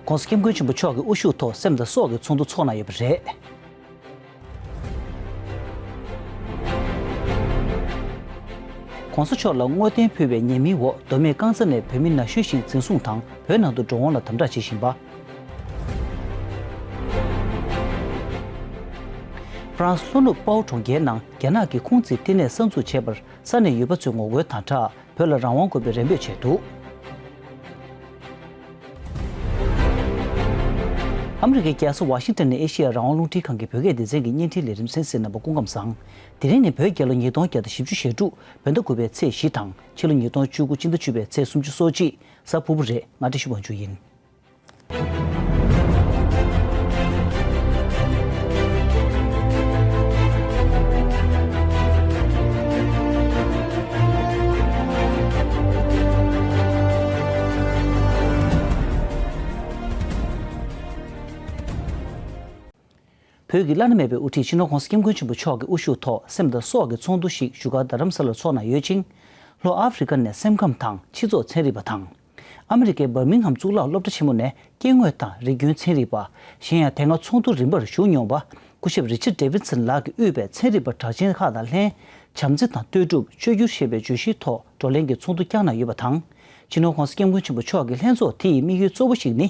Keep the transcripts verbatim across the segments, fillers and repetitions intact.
༸གོང་ས་༸སྐྱབས་མགོན་ཆེན་པོ་མཆོག་གི་དབུ་བཞུགས་ཐོག་སེམས་དང་སྲོག་གི་ཚོགས་འདུ་འཚོགས་གནང་ཡོད་པ་རེད། ༸གོང་ས་མཆོག་ལ་བསྔོ་རྟེན་ཕུལ་བའི་ཉེས་མིང་འོག་མདོ་སྨད་རྐང་ཚ་ནས་བོད་མི་ན་གཞོན་ཞིག་འཛིན་བཟུང་དང་བོད་ནང་དུ་འགྲོ་འོང་ལ་དམ་དྲག་བྱེད་བཞིན་པ། ཧྥ་རན་སི་ལྷོ་ནུབ་པའོ་གྲོང་ཁྱེར་ནང་རྒྱ་ནག་གིས་ཁུང་ཙི་ལྟེ་གནས་གསར་འཛུགས་བྱས་པར་ས་གནས་ཡུལ་པ་ཚོས་ངོ་རྒོལ་དང་སྦྲགས་བོད་ལ་རང་དབང་དགོས་པའི་རེ་འབོད་བྱས་འདུག་ཨ་མི་རི་ཀའི་རྒྱལ་ས་ཝ་ཤིང་ཏན་ནས་ཨེ་ཤེ་ཡ་རང་དབང་རླུང་འཕྲིན་ཁང་གི་བོད་སྐད་སྡེ་ཚན་གྱི་བརྙན་འཕྲིན་ལས་རིམ་གསན་གཟིགས་གནང་བར་སྐུ་ཁམས་བཟང་། དེ་རིང་ནི་བོད་རྒྱལ་ལོ་ཉིས་སྟོང་བརྒྱ་དང་བཞི་བཅུ་ཞེ་དྲུག་བོད་ཟླ་དགུ་པའི་ཚེས་བཞི་དང་ཕྱི་ལོ་ཉིས་སྟོང་བཅུ་དགུ་སྤྱི་ཟླ་བཅུ་པའི་ཚེས་སུམ་ཅུ་སོ་གཅིག་གཟའ་ཕུར་བུ་རེད། ང་བཀྲ་ཤིས་དབང་ཕྱུག་ཡིན། བོད་ཀྱི་བླ་ན་མེད་པའི་དབུ་ཁྲིད་སྤྱི་ནོར་༸གོང་ས་༸སྐྱབས་མགོན་ཆེན་པོ་མཆོག་གི་དབུ་བཞུགས་ཐོག་སེམས་དང་སྲོག་གི་ཚོགས་འདུ་ཞིག་བཞུགས་སྒར་རྡ་རམ་ས་ལར་འཚོགས་གནང་ཡོད་ཅིང་། ལྷོ་ཨ་ཧྥེ་རི་ཀ་ནས་སེམས་ཁམས་དང་སྤྱི་ཚོགས་ཚན་རིག་པ་དང་། ཨ་མི་རི་ཀའི་འབར་མིང་ཧམ་གཙུག་ལག་སློབ་གྲྭ་ཆེན་མོ་ནས་སྐྱེ་དངོས་དང་རིག་རྒྱུན་ཚན་རིག་པ། གཞན་ཡང་དེ་སྔ་ཚོགས་འདུ་རིམ་པར་ཞུགས་མྱོང་བ། སྐུ་ཞབས་རི་ཆར་ཌེ་ཝིད་སན་ལགས་ཀྱིས་དབུས་པའི་ཚན་རིག་པ་གྲགས་ཅན་ཁག་དང་ལྷན། བྱམས་བརྩེ་དང་ལྟོས་གྲུབ་བཅོས་བསྒྱུར་ཞེས་པའི་བརྗོད་གཞིའི་ཐོག་བགྲོ་གླེང་གི་ཚོགས་འདུ་བསྐྱངས་གནང་ཡོད་པ་དང་། སྤྱི་ནོར་༸གོང་ས་༸སྐྱབས་མགོན་ཆེན་པོ་མཆོག་གི་ལྷན་ཚོགས་དེ་ཡི་དམིགས་ཡུལ་གཙོ་བོ་ཞིག་ནི།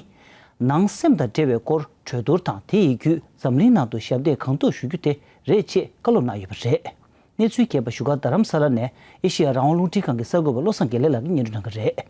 ནང་སེམས་དང་འབྲེལ་བའི་སྐོར་གྲོས་བསྡུར་དང་དེ་ཡི་བརྒྱུད་འཛམ་གླིང་ནང་དུ་ཞབས་འདེགས་གང་ཐུབ་ཞུ་རྒྱུ་དེ་རེད་ཅེས་བཀའ་སློབ་གནང་ཡོད་པ་རེད། གནས་ཚུལ་རྒྱས་པ་བཞུགས་སྒར་རྡ་རམ་ས་ལ་ནས་ཨེ་ཤེ་ཡ་རང་དབང་རླུང་འཕྲིན་ཁང་གི་གསར་འགོད་པ་བློ་བཟང་དགེ་ལེགས་ལགས་ཀྱིས་སྙན་སྒྲོན་གནང་གི་རེད།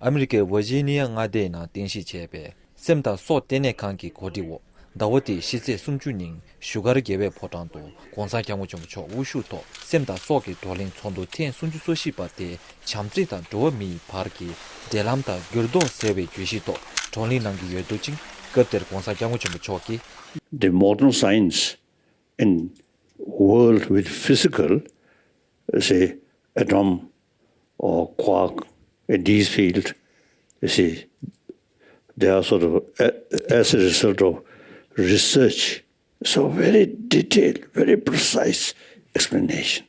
ཨ་མི་རི་ཀའི་ཝར་ཇི་ནི་ཡ་མངའ་སྡེའི་ནང་རྟེན་གཞི་བྱས་པའི་སེམས་དང་སྲོག་ལྟེ་གནས་ཁང་གི་གོ་སྒྲིག་འོག་ཟླ་བ་འདིའི་ཕྱི་ཚེས་སུམ་ཅུ་ཉིན་བཞུགས་སྒར་རྒྱལ་བའི་ཕོ་བྲང་དུ་༸གོང་ས་༸སྐྱབས་མགོན་ཆེན་པོ་མཆོག་དབུ་བཞུགས་ཐོག་སེམས་དང་སྲོག་གི་བགྲོ་གླེང་ཚོགས་འདུ་ཐེངས་སུམ་ཅུ་སོ་བཞི་པ་དེ་བྱམས་བརྩེ་དང་འགྲོ་བ་མིའི་བར་གྱི་འབྲེལ་ལམ་དང་འགྱུར་ལྡོག་ཟེར་བའི་བརྗོད་གཞི་ཐོག་བགྲོ་གླེང་གནང་གི་ཡོད་འདུག་ཅིང་། སྐབས་དེར་༸གོང་ས་༸སྐྱབས་མགོན་ཆེན་པོ་མཆོག་གིས། The modern science in world with physical, say, atom or quark in these fields, you see, they are sort of, a- as a result of research, so very detailed, very precise explanation.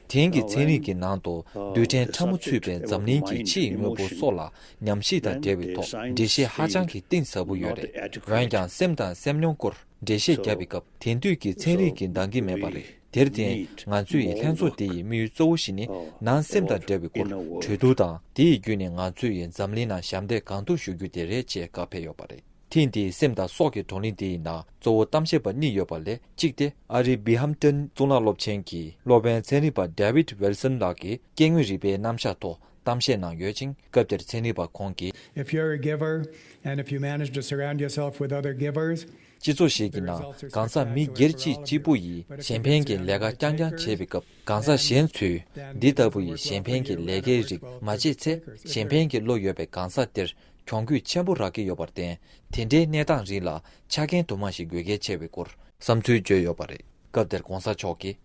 དེང་གི་ཚན་རིག་གི་ནང་དུ་རྡུལ་ཕྲན་ཕྲ་མོ་ཚུད་པའི་འཛམ་གླིང་གི་ཕྱིའི་དངོས་པོ་སོགས་ལ་ཉམས་ཞིབ་དང་འབྲེལ་བའི་ཐོག་འགྲེལ་བཤད་ཧ་ཅང་གི་གཏིང་ཟབ་པོ་ཡོད་རེད། འོན་ཀྱང་སེམས་དང་སེམས་མྱོང་སྐོར་འགྲེལ་བཤད་བརྒྱབ་པའི་སྐབས་དེང་དུས་ཀྱི་ཚན་རིག་གི་འདང་གི་མེད་པ་རེད། དེར་བརྟེན་ང་ཚོས་ལྷན་ཚོགས་དེ་ཡི་དམིགས་ཡུལ་གཙོ་བོ་ཞིག་ནི་ནང་སེམས་དང་འབྲེལ་བའི་སྐོར་གྲོས་བསྡུར་དང་དེ་ཡི་བརྒྱུད་ནས་ང་ཚོས་འཛམ་གླིང་ནང་ཞབས་འདེགས་གང་ཐུབ་ཞུ་རྒྱུ་དེ་རེད་ཅེས་བཀའ་ཕེབས་ཡོད་པ་རེད། ཐེངས་འདིའི་སེམས་དང་སྲོག་གི་བགྲོ་གླེང་དེ་ཡི་ནང་གཙོ་བོ་གཏམ་བཤད་པ་གཉིས་ཡོད་པ་ལས་གཅིག་དེ་ཨ་རིའི་བྷི་ཧམ་ཏན་གཙུག་ལག་སློབ་ཆེན་གྱི་སློབ་དཔོན་ཚན་རིག་པ་ཌེ་ཝིད་ཝིལ་སན་ལགས་ཀྱིས་སྐྱེ་དངོས་རིག་པའི་རྣམ་གཞག་ཐོག་གཏམ་བཤད་གནང་ཡོད་ཅིང་། སྐབས་དེར་ཚན་རིག་པ་ཁོང་གིས། If you're a giver and if you manage to surround yourself with other givers, སྤྱི་ཚོགས་ཤིག་གི་ནང་གང་ཟག་མི་སྒེར་གཅིག་གཅིག་པུ་ཡིས་གཞན་ཕན་གྱི་ལས་ཀ་རྐྱང་རྐྱང་བྱེད་པའི་སྐབས། གང་ཟག་གཞན་ཚོས་འདི་ལྟ་བུ་ཡི་གཞན་ཕན་གྱི་ལས་ཀའི་རིགས་མ་བྱེད་ཚེ། གཞན་ཕན་གྱི་བློ་ཡོད་པའི་གང་ཟག་དེར་གྱོང་གུད་ཆེན་པོ་རག་གི་ཡོད་པར་བརྟེན། དེ་འདྲའི་གནས་སྟངས་རིགས་ལ་ཆ་རྐྱེན་དུ་མ་ཞིག་དགོས་གལ་ཆེ་བའི་སྐོར་བསམ་ཚུལ་བརྗོད་ཡོད་པ་རེད། སྐབས་དེར་༸གོང་ས་མཆོག་གིས།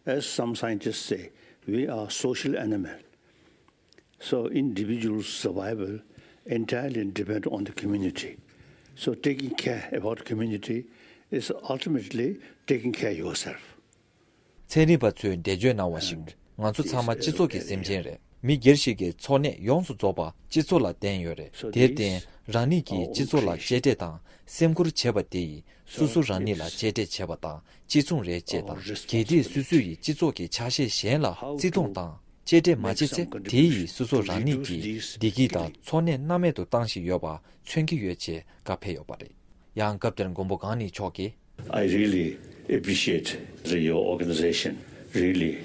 As some scientists say, we are social animal. So individual survival entirely depend on the community. So taking care about community is ultimately taking care yourself. ཚན་རིག་པ་ཚོས་འགྲེལ་བརྗོད་གནང་བ་བཞིན། ང་ཚོ་ཚང་མ་སྤྱི་ཚོགས་ཀྱི་སེམས་ཅན་རེད། མི་སྒེར་ཞིག་གི་འཚོ་གནས་ཡོངས་སུ་རྫོགས་པ་སྤྱི་ཚོགས་ལ་བརྟེན་ཡོད་རེད། དེར་བརྟེན། རང་ཉིད་ཀྱིས་སྤྱི་ཚོགས་ལ་གཅེས་སྤྲས་དང་སེམས་ཁུར་བྱེད་པ་དེ་ཡིས་སོ་སོ་རང་ཉིད་ལ་གཅེས་སྤྲས་བྱེད་པ་དང་གཅིག་མཚུངས་རེད་ཅེས་དང་། གལ་ཏེ་སོ་སོ་ཡིས་སྤྱི་ཚོགས་ཀྱི་ཆ་ཤས་གཞན་ལ་བརྩི་མཐོང་དང་གཅེས་སྤྲས་མ་བྱེད་ཚེ། དེ་ཡིས་སོ་སོ་རང་ཉིད་ཀྱི་བདེ་སྐྱིད་དང་འཚོ་གནས་སྣང་མེད་དུ་བཏང་བཞིན་ཡོད་པ་མཚོན་གྱི་ཡོད་ཅེས་བཀའ་ཕེབས་ཡོད་པ་རེད། ཡང་སྐབས་དེར་མགོན་པོ་གང་ཉིད་མཆོག་གིས། I really appreciate that your organization really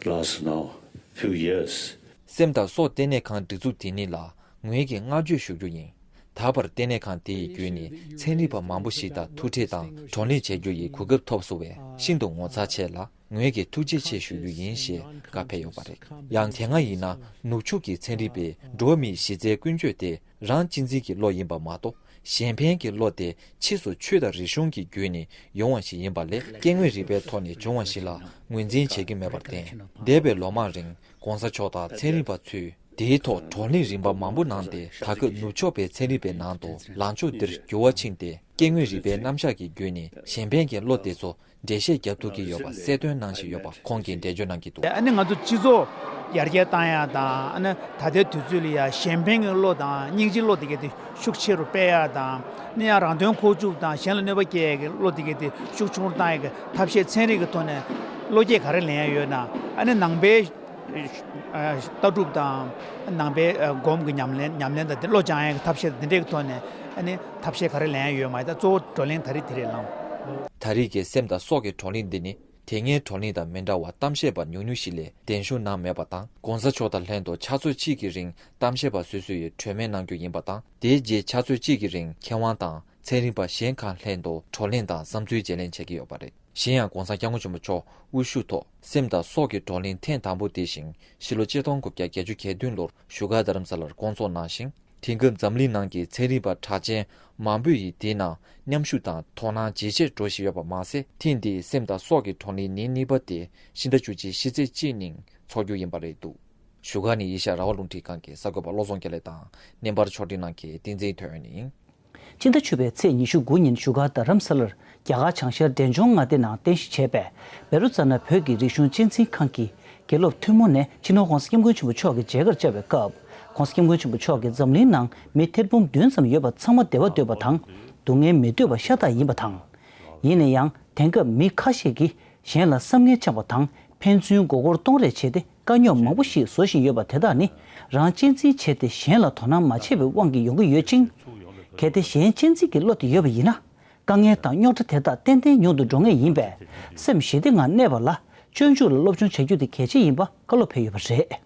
last now few years. སེམས་དང་སྲོག་ལྟེ་གནས་ཁང་སྒྲིག་འཛུགས་དེ་ཉིད་ལ་ངོས་ཀྱིས་བསྔགས་བརྗོད་ཞུ་རྒྱུ་ཡིན། ད་བར་ལྟེ་གནས་ཁང་དེ་ཡི་བརྒྱུད་ནས་ཚན་རིག་པ་མང་པོ་ཞིག་དང་ཐུག་འཕྲད་དང་བགྲོ་གླེང་བྱེད་རྒྱུ་ཡི་གོ་སྐབས་ཐོབ་སོང་བས་ཤིན་ཏུ་ངོ་མཚར་ཆེ་ལ། ངོས་ཀྱིས་ཐུགས་རྗེ་ཆེ་ཞུ་རྒྱུ་ཡིན་ཞེས་བཀའ་ཕེབས་ཡོད་པ་རེད། ཡང་དེ་སྔ་ཡིན་ན་ནུབ་ཕྱོགས་ཀྱི་ཚན་རིག་པས་འགྲོ་བ་མིའི་གཞི་རྩའི་ཀུན་སྤྱོད་དེ་རང་གཅེས་འཛིན་གྱི་བློ་ཡིན་པ་མ་གཏོགས། གཞན་ཕན་གྱི་བློ་དེ་ཕྱིས་སུ་ཆོས་དང་རིག་གཞུང་གི་བརྒྱུད་ནས་ཡོང་བ་ཞིག་ཡིན་པ་ལས། སྐྱེ་དངོས་རིག་པའི་ཐོག་ནས་བྱུང་བ་ཞིག་ལ་ངོས་འཛིན་བྱེད་ཀྱི་མེད་པར་བརྟེན། འདས་པའི་ལོ་མང་རིང་༸གོང་ས་མཆོག་དང་ཚན་རིག་པ་ཚོས་དེའི་ཐོག་བགྲོ་གླེང་རིམ་པ་མང་པོ་གནང་སྟེ། ད་སྐབས་ནུབ་ཕྱོགས་པའི་ཚན་རིག་པའི་ནང་དུ་ལངས་ཕྱོགས་འདིར་འགྱུར་བ་ཕྱིན་ཏེ། སྐྱེ་དངོས་རིག་པའི་རྣམ་གཞག་གི་བརྒྱུད་ནས་གཞན་ཕན་གྱི་བློ་དེ་ཚོ་འགྲེལ་བཤད་རྒྱབ་ཐུབ་ཀྱི་ཡོད་པ་གསལ་སྟོན་གནང་བཞིན་ཡོད་པ་ཁོང་གིས་འགྲེལ་བརྗོད་གནང་གི་འདུག། ཨ་ནི་ང་ཚོ་སྤྱི་ཚོགས་ ཡར་རྒྱས་བཏང་ཡག་དང་། ཨ་ནི་ད་ལྟའི་དུས་ཚོད་ལ་ཡ་གཞན་ཕན་གྱི་བློ་དང་སྙིང་རྗེའི་བློ་དེ་གས་དེ་ཤུགས་ཆེ་རུ་སྤེལ་ཡག་དང་། ཨ་ནི་ཡང་རང་དོན་ཁོག་བཅུག་དང་གཞན་ལ་གནོད་པ་སྐྱེལ་ཡག་གི་བློ་དེ་གས་དེ་ཤུགས་ཆུང་རུ་བཏང་ཡག་གི་ཐབས་ཤེས་ཚན་རིག་གི་ཐོག་ནས་བློ་སྐྱེད་ག་རེ་ལེན་ཡག་ཡོད་ན། ཨ་ནི་ནང་པའི་ལྟ་གྲུབ་དང་། ནང་པའི་སྒོམ་གྱི་ཉམས་ལེན་ཉམས་ལེན་དང་དེ་བློ་སྦྱང་ཡག་གི་ཐབས་ཤེས་དང་དེ་འདྲའི་གི་ཐོག་ནས། ཨ་ནི་ཐབས་ཤེས་ག་རེ་ལེན་ཡག་ཡོད་མ་རེད། ད་གཙོ་བོ་བགྲོ་གླེང་ད་རེས་དེ་རེད་ལགས། ད་རེས་ཀྱི་སེམས་དང་སྲོག་གི་བགྲོ་གླེང་འདི་ནི། དེ་སྔའི་བགྲོ་གླེང་དང་མི་འདྲ་བར་གཏམ་བཤད་པ་ཉུང་ཉུང་ཞིག་ལས་གདན་ཞུ་གནང་མེད་པ་དང་། ༸གོང་ས་མཆོག་དང་ལྷན་དུ་ཕྱག་ཚོད་གཅིག་གི་རིང་གཏམ་བཤད་པ་སོ་སོ་ཡིས་གྲོས་མོལ་གནང་རྒྱུ་ཡིན་པ་དང་། དེའི་རྗེས་ཕྱག་ཚོད་གཅིག་གི་རིང་མཁས་དབང་དང་ཚན་རིག་པ་གཞན་ཁག་ལྷན་དུ་བགྲོ་གླེང་དང་བསམ་ཚུལ་བརྗེ་ལེན་བྱེད་ཀྱི་ཡོད་པ་རེད། གཞན་ཡང་༸གོང་ས་༸སྐྱབས་མགོན་ཆེན་པོ་མཆོག་དབུ་བཞུགས་ཐོག་སེམས་དང་སྲོག་གི་བགྲོ་གླེང་ཐེངས་དང་པོ་དེ་བཞིན་ཕྱི་ལོ་ཆིག་སྟོང་དགུ་བརྒྱ་བརྒྱད་ཅུ་གྱ་བདུན་ལོར་བཞུགས་སྒར་རྡ་རམ་ས་ལར་བསྐོང་ཚོགས་གནང་ཞིང་། དེང་སྐབས་འཛམ་གླིང་ནང་གི་ཚན་རིག་པ་གྲགས་ཅན་མང་པོ་ཡིས་དེའི་ནང་མཉམ་ཞུགས་དང་དོ་སྣང་ཇེ་ཆེར་འགྲོ་བཞིན་ཡོད་པ་མ་ཟད། ཐེངས་འདིའི་སེམས་དང་སྲོག་གི་བགྲོ་གླེང་ཉིན་གཉིས་པ་དེ་ཕྱི་ཟླ་བཅུ་གཅིག་ཕྱི་ཚེས་གཅིག་ཉིན་འཚོགས་རྒྱུ་ཡིན་པ་རེད་འདུག་བཞུགས་སྒར་ནས་ཨེ་ཤ་ཡ་རང་དབང་རླུང་འཕྲིན་ཁང་གི་གསར་འགོད་པ་བློ་བཟང་རྒྱ་ལེགས་དང་། བརྙན་པར་ཕྱོགས་སྒྲིག་གནང་མཁན་བསྟན་འཛིན་ཐོན་ཡོན་ཡིན། ཕྱི་ཟླ་བཅུ་པའི་ཚེས་ཉི་ཤུ་དགུ་ཉིན་བཞུགས་སྒར་རྡ་རམ་ས་ལར་རྒྱ་གར་བྱང་ཤར་འབྲས་ལྗོངས་མངའ་སྡེ་ནང་རྟེན་གཞི་བྱས་པའི་བེ་རུ་ཙ་ན་བོད་ཀྱི་རིག་གཞུང་གཅེས་འཛིན་ཁང་གི་དགེ་སློབ་ཐུན་མོང་ནས་སྤྱི་ནོར་༸གོང་ས་༸སྐྱབས་མགོན་ཆེན་པོ་མཆོག་གི་མཇལ་ཁར་བཅར་བའི་སྐབས། ༸གོང་ས་༸སྐྱབས་མགོན་ཆེན་པོ་མཆོག་གིས་འཛམ་གླིང་ནང་མི་ཐེར་འབུམ་བདུན་ཙམ་ཡོད་པ་ཚང་མ་བདེ་བ་འདོད་པ་དང་། སྡུག་བསྔལ་མི་འདོད་པ་ཤ་སྟག་ཡིན་པ་དང་། ཡིན་ན་ཡང་དེང་སྐབས་མི་ཁ་ཤས་ཀྱིས་གཞན་ལ་བསམ་ངན་བཅངས་པ་དང་ཕན་ཚུན་མགོ་སྐོར་གཏོང་རེས་བྱས་ཏེ། དཀའ་རྙོག་མང་པོ་ཞིག་བཟོ་བཞིན་ཡོད་པ་དེ་དག་ནི་རང་གཅེས་འཛིན་བྱས་ཏེ་གཞན་ལ་དོ་སྣང་མ་བྱས་པའི་དབང་གིས་ཡོང་གི་ཡོད་ཅིང་། གལ་ཏེ་གཞན་གཅེས་འཛིན་གྱི་བློ་དེ་ཡོད་པ་ཡིན་ན། དཀའ་ངལ་དང་རྙོག་དྲ་དེ་དག་ཏན་ཏན་ཉུང་དུ་འགྲོ་ངེས་ཡིན་པས། སེམས་ཞི་བདེ་ངང་གནས་པ་ལ་སྤྱོད་འཇུག་ལ་སློབ་སྦྱོང་བྱ་རྒྱུ་དེ་གལ་ཆེ་ཡིན་པ་བཀའ་སློབ་ཕེབས་ཡོད་པ་རེད།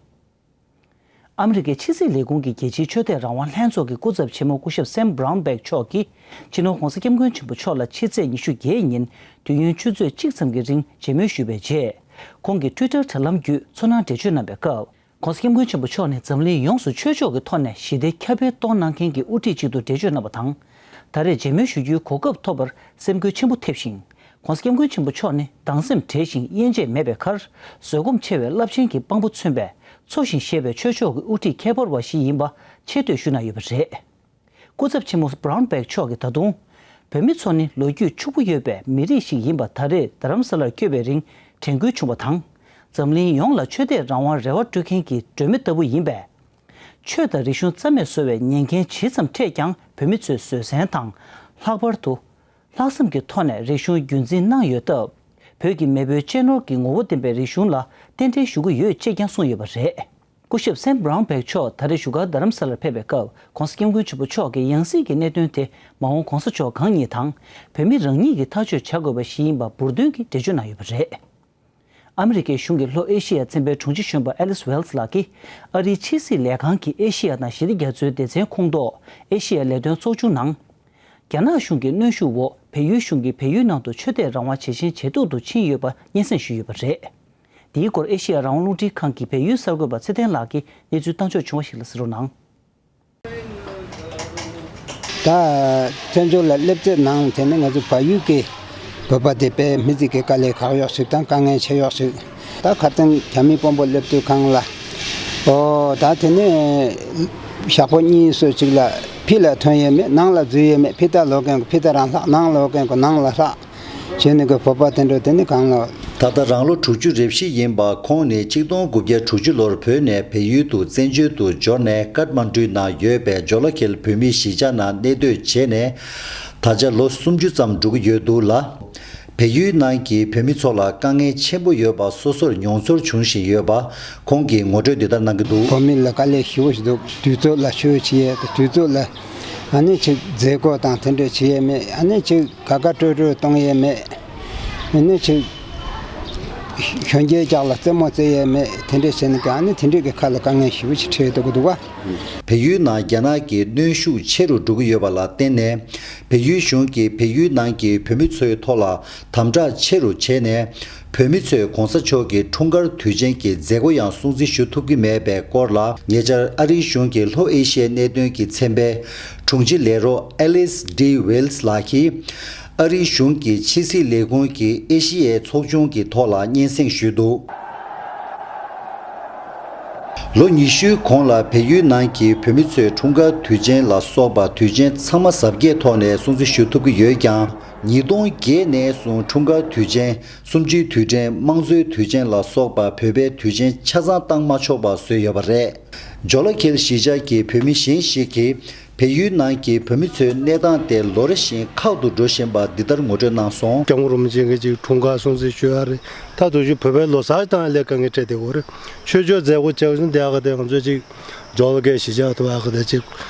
ཨ་མི་རི་ཀའི་ཕྱི་སྲིད་ལས་ཁུངས་ཀྱི་རྒྱལ་སྤྱིའི་ཆོས་དད་རང་དབང་ལྷན་ཚོགས་ཀྱི་སྐུ་ཚབ་ཆེན་མོ་སྐུ་ཞབས་སེམ་བྷ་རའུན་བྷེག་མཆོག་གིས་སྤྱི་ནོར་༸གོང་ས་༸སྐྱབས་མགོན་ཆེན་པོ་མཆོག་ལ་ཕྱི་ཚེས་ཉི་ཤུ་བརྒྱད་ཉིན་དུས་ཡུན་ཆུ་ཚོད་གཅིག་ཙམ་གྱི་རིང་མཇལ་མོལ་ཞུས་པའི་རྗེས། ཁོང་གིས་ཊུའི་ཊར་དྲ་ལམ་བརྒྱུད་ཚོར་སྣང་འགྲེལ་བརྗོད་གནང་བའི་སྐབས། ༸གོང་ས་༸སྐྱབས་མགོན་ཆེན་པོ་མཆོག་ནི་འཛམ་གླིང་ཡོངས་སུ་ཆོས་ཕྱོགས་ཀྱི་ཐོག་ནས་ཞི་བདེ་ཁྱབ་སྤེལ་གཏོང་གནང་མཁན་གྱི་དབུ་ཁྲིད་ཅིག་ཏུ་འགྲེལ་བརྗོད་གནང་བ་དང་། ད་རེས་མཇལ་མོལ་ཞུ་རྒྱུའི་གོ་སྐབས་ཐོབ་པར་སེམས་འགུལ་ཆེན་པོ་ཐེབས་ཤིང་། ༸གོང་ས་༸སྐྱབས་མགོན་ཆེན་པོ་མཆོག་ནི་སྡང་སེམས་བྲལ་ཞིང་དབྱེ་འབྱེད་མེད་པའི་ཁར། བཟོད་སྒོམ་ཆེ་བའི་རླབས་ཆེན་གྱི་དཔང་པོ་མཚོན་པའི་འཚོ་ཞིང་གཞེས་པའི་ཆོས་ཕྱོགས་ཀྱི་དབུ་ཁྲིད་ཁྱད་པར་བ་ཞིག་ཡིན་པ་ཆེ་བསྟོད་ཞུས་གནང་ཡོད་པ་རེད། སྐུ་ཚབ་ཆེན་མོ་བྷ་རའུན་བྷེག་མཆོག་གིས་ད་དུང་། བོད་མི་ཚོ་ནི་ལོ་རྒྱུས་ཕྱུག་པོ་ཡོད་པའི་མི་རིགས་ཤིག་ཡིན་པ་ད་རེས་རྡ་རམ་ས་ལར་བསྐྱོད་པའི་རིང་དྲན་སྐུལ་བྱུང་བ་དང་། འཛམ་གླིང་ཡོངས་ལ་ཆོས་དད་རང་དབང་རེ་བ་སྤྲོད་མཁན་གྱི་སྒྲོན་མེ་ལྟ་བུ་ཡིན་པས། ཆོས་དང་རིག་གཞུང་རྩ་མེད་བཟོ་བའི་ཉེན་ཁན་ཇི་ཙམ་འཕྲད་ཀྱང་བོད་མི་ཚོས་བཟོད་བསྲན་དང་། ལྷག་པར་དུ། ལྷག་བསམ་གྱི་ཐོག་ནས་རིག་གཞུང་རྒྱུན་འཛིན་གནང་ཡོད་སྟབས། བོད་ཀྱི་མེས་པོའི་གཅེས་ནོར་གྱི་ངོ་བོ་ལྡན་པའི་རིག་གཞུང་ལ་རྟེན་འབྲེལ་ཞུ་གི་ཡོད་ཅེས་ཀྱང་གསུངས་ཡོད་པ་རེད། སྐུ་ཞབས་སེམ་བྷ་རའུན་བྷེག་མཆོག་ད་རེས་བཞུགས་སྒར་རྡ་རམ་ས་ལར་ཕེབས་པའི་སྐབས། ༸གོང་ས་༸སྐྱབས་མགོན་ཆེན་པོ་མཆོག་གིས་ཡང་སྲིད་ཀྱི་གནད་དོན་དེ་མ་འོངས་གོང་ས་མཆོག་གང་ཉིད་དང་། བོད་མི་རང་ཉིད་ཀྱིས་ཐག་གཅོད་བྱ་དགོས་པ་ཞིག་ཡིན་པ་འབུར་འདོན་གྱིས་འགྲེལ་བརྗོད་གནང་ཡོད་པ་རེད། ཨ་མི་རི་ཀའི་གཞུང་གི་ལྷོ་ཨེ་ཤི་ཡ་ཚན་པའི་དྲུང་ཆེ་གཞོན་པ་ཨེ་ལིས་ཝེལ་སི་ལགས་ཀྱིས་ཨ་རིའི་ཕྱི་སྲིད་ལས་ཁང་གི་ཨེ་ཤི་ཡ་དང་ཞི་བདེ་རྒྱ་མཚོའི་སྡེ་ཚན་ཁོངས་གཏོགས་ཨེ་ཤི་ཡ་ལས་དོན་ཚོགས་ཆུང་ནང་། རྒྱ་ནག་གཞུང་གི་གནོན་ཤུགས་འོག་བལ་ཡུལ་གཞུང་གིས་བལ་ཡུལ་ནང་དུ་ཆོས་དད་རང་དབང་ཇེ་ཞན་ཇེ་སྡུག་ཏུ་ཕྱིན་ཡོད་པ་སྙན་སེང་ཞུས་ཡོད་པ་རེད། འདིའི་སྐོར་ཨེ་ཤི་ཡ་རང་དབང་རླུང་འཕྲིན་ཁང་གི་བལ་ཡུལ་གསར་འགོད་པ་ཚེ་བརྟན་ལགས་ཀྱིས་གནས་ཚུལ་བཏང་ཕྱོགས་བྱུང་བ་ཞིག་ལ་གཟིགས་རོགས་གནང་། ད་བཙན་བྱོལ་ལ་སླེབས་ཚེ་ནང་དེ་ནི་ང་ཚོ་བལ་ཡུལ་གྱི་བོད་པ་དེ་དཔེ་མི་ཚེ་གི་དཀའ་ལས་ཁག་ཡོད་ཞིག་དང་དཀའ་ངལ་ཆེ་ཡོད་ཞིག་ད་ཁ་སང་རྒྱ་མི་དཔོན་པོ་སླེབས་དུས་སྒང་ལ། ཨོ་ད་དེ་ནི་ཞག་པོ་གཉིས་སོ་གཅིག་ལ་ཕྱི་ལ་ཐོན་ཡས་མེད། ནང་ལ་འཛུལ་ཡས་མེད། ཕྱི་ལྟར་ལོག་མཁན་གྱི་ཕྱི་ལྟར་རང་ལྷག་ནང་ལོག་མཁན་གྱི་ནང་ལ་ལྷག་བྱས་ནས་ཀྱི་བོད་པ་དེ་འདྲ་དེ་ནི་གང་ལ། ད་ལྟ་རང་ལོ་དྲུག་ཅུ་རེ་བཞི་ཡིན་པ་ཁོང་ནི་ཆིག་སྟོང་དགུ་བརྒྱ་དྲུག་ཅུ་ལོར་བོད་ནས་བལ་ཡུལ་དུ་བཙན་བྱོལ་དུ་འབྱོར་ནས་ཀཏ་མན་ཌུའི་ནང་ཡོད་པའི་ཇོ་ལ་ཁེལ་བོད་མིའི་གཞིས་ཆགས་ནང་གནས་སྡོད་བྱས་ནས་ད་ཆ་ལོ་སུམ་ཅུ་ཙམ་འགྲོ་གི་ཡོད་འདུག་ལ། བལ་ཡུལ་ནང་གི་བོད་མི་ཚོ་ལ་དཀའ་ངལ་ཆེན་པོ་ཡོད་པ་སོ་སོར་མྱོང་ཚོར་བྱུང་བཞིན་ཡོད་པ་ཁོང་གིས་ངོ་སྤྲོད་འདི་ལྟར་གནང་གི་འདུག་བོད་མི་ལ་དཀའ་ལས་ཞེ་པོ་ཞིག་འདུག་དུས་ཚོད་ལ་ཆོས་བྱེད་ཡས་དང་དུས་ཚོད་ལ་ཨ་ནི་ཅིག་མཛད་སྒོ་དང་དེ་འདྲ་བྱེད་ཡས་མེད། ཨ་ནི་ཅིག་དགའ་དགའ་སྤྲོ་སྤྲོ་གཏོང་ཡས་མེད། ཨ་ནི་ཅིག་གཞོན་སྐྱེས་ཅག་ལ་རྩེད་མོ་རྩེ་ཡས་མེད། དེ་འདྲ་བྱས་ནས་ཀྱང་ཨ་ནི་དེ་འདྲ་གི་ཁ་ལ་དཀའ་ངལ་ཞེ་པོ་ཞིག་འཕྲད་འདུག་གི་འདུག་བ། བལ་ཡུལ་ནང་རྒྱ་ནག་གི་གནོན་ཤུགས་ཆེ་རུ་འགྲོ་གི་ཡོད་པ་ལ་བརྟེན་ནས། བལ་ཡུལ་གཞུང་གིས་བལ་ཡུལ་ནང་གི་བོད་མི་ཚོའི་ཐོག་ལ་དམ་དྲག་ཆེ་རུ་བྱས་ནས། བོད་མི་ཚོས་གོང་ས་མཆོག་གི་འཁྲུངས་སྐར་དུས་ཆེན་གྱི་མཛད་སྒོ་ཡང་སྲུང་བརྩི་ཞུ་ཐུབ་ཀྱི་མེད་པའི་སྐོར་ལ། ཉེ་ཆར་ཨ་རིའི་གཞུང་གི་ལྷོ་ཨེ་ཤི་ཡའི་གནད་དོན་གྱི་ཚན་པའི་དྲུང་ཆེ་ལས་རོགས་ཨེ་ལིས་ཌི་ཝེལ་སི་ལགས་ཀྱིས། ཨ་རིའི་གཞུང་གི་ཕྱི་སྲིད་ལས་ཁུངས་ཀྱི་ཨེ་ཤི་ཡའི་ཚོགས་ཆུང་གི་ཐོག་ལ་སྙན་སེང་ཞུས་འདུག་ལོ་ཉི་ཤུའི་གོང་ལ་བལ་ཡུལ་ནང་གི་བོད་མི་ཚོས་འཁྲུངས་སྐར་དུས་ཆེན་ལ་སོགས་པ་དུས་ཆེན་ཚང་མ་གཟབ་རྒྱས་ཐོག་ནས་སྲུང་བརྩི་ཞུ་ཐུབ་ཀྱི་ཡོད་ཀྱང་། ཉིས་སྟོང་བརྒྱད་ནས་བཟུང་འཁྲུངས་སྐར་དུས་ཆེན། གསུམ་བཅུའི་དུས་དྲན། དམངས་གཙོའི་དུས་ཆེན་ལ་སོགས་པ་བོད་པའི་དུས་ཆེན་ཆ་ཚང་བཏང་མ་ཆོག་པ་བཟོས་ཡོད་པ་རེད། ཇོ་ལ་ཁེལ་གཞིས་ཆགས་ཀྱི་བོད་མི་གཞན་ཞིག་གིས། བལ་ཡུལ་ནང་གི་བོད་མི་ཚོའི་གནས་སྟངས་དེ་ལོ་རེ་བཞིན་ཁག་ཏུ་འགྲོ་བཞིན་པ་འདི་ལྟར་ངོ་སྤྲོད་གནང་སོང་། སྐྱབས་མགོན་རིན་པོ་ཆེ་གི་ཅིག་འཁྲུངས་སྐར་སྲུང་བརྩི་ཞུ་ཡ་རེད། ད་དུང་ཅིག་བོད་པའི་ལོ་གསར་བཏང་ཡ་ལས་དཀའ་ངལ་འཕྲད་བསྡད་ཡོད་རེད། ཆོས་ཕྱོགས་མཛད་སྒོ་བྱེད་བཞིན་བསྡད་ཡག་གི་དེ་ང་ཚོས་ཅིག་ཇོ་ལ་ཁེལ་གཞིས་ཆགས་དུ་ཡག་གི་དེ་ཅིག་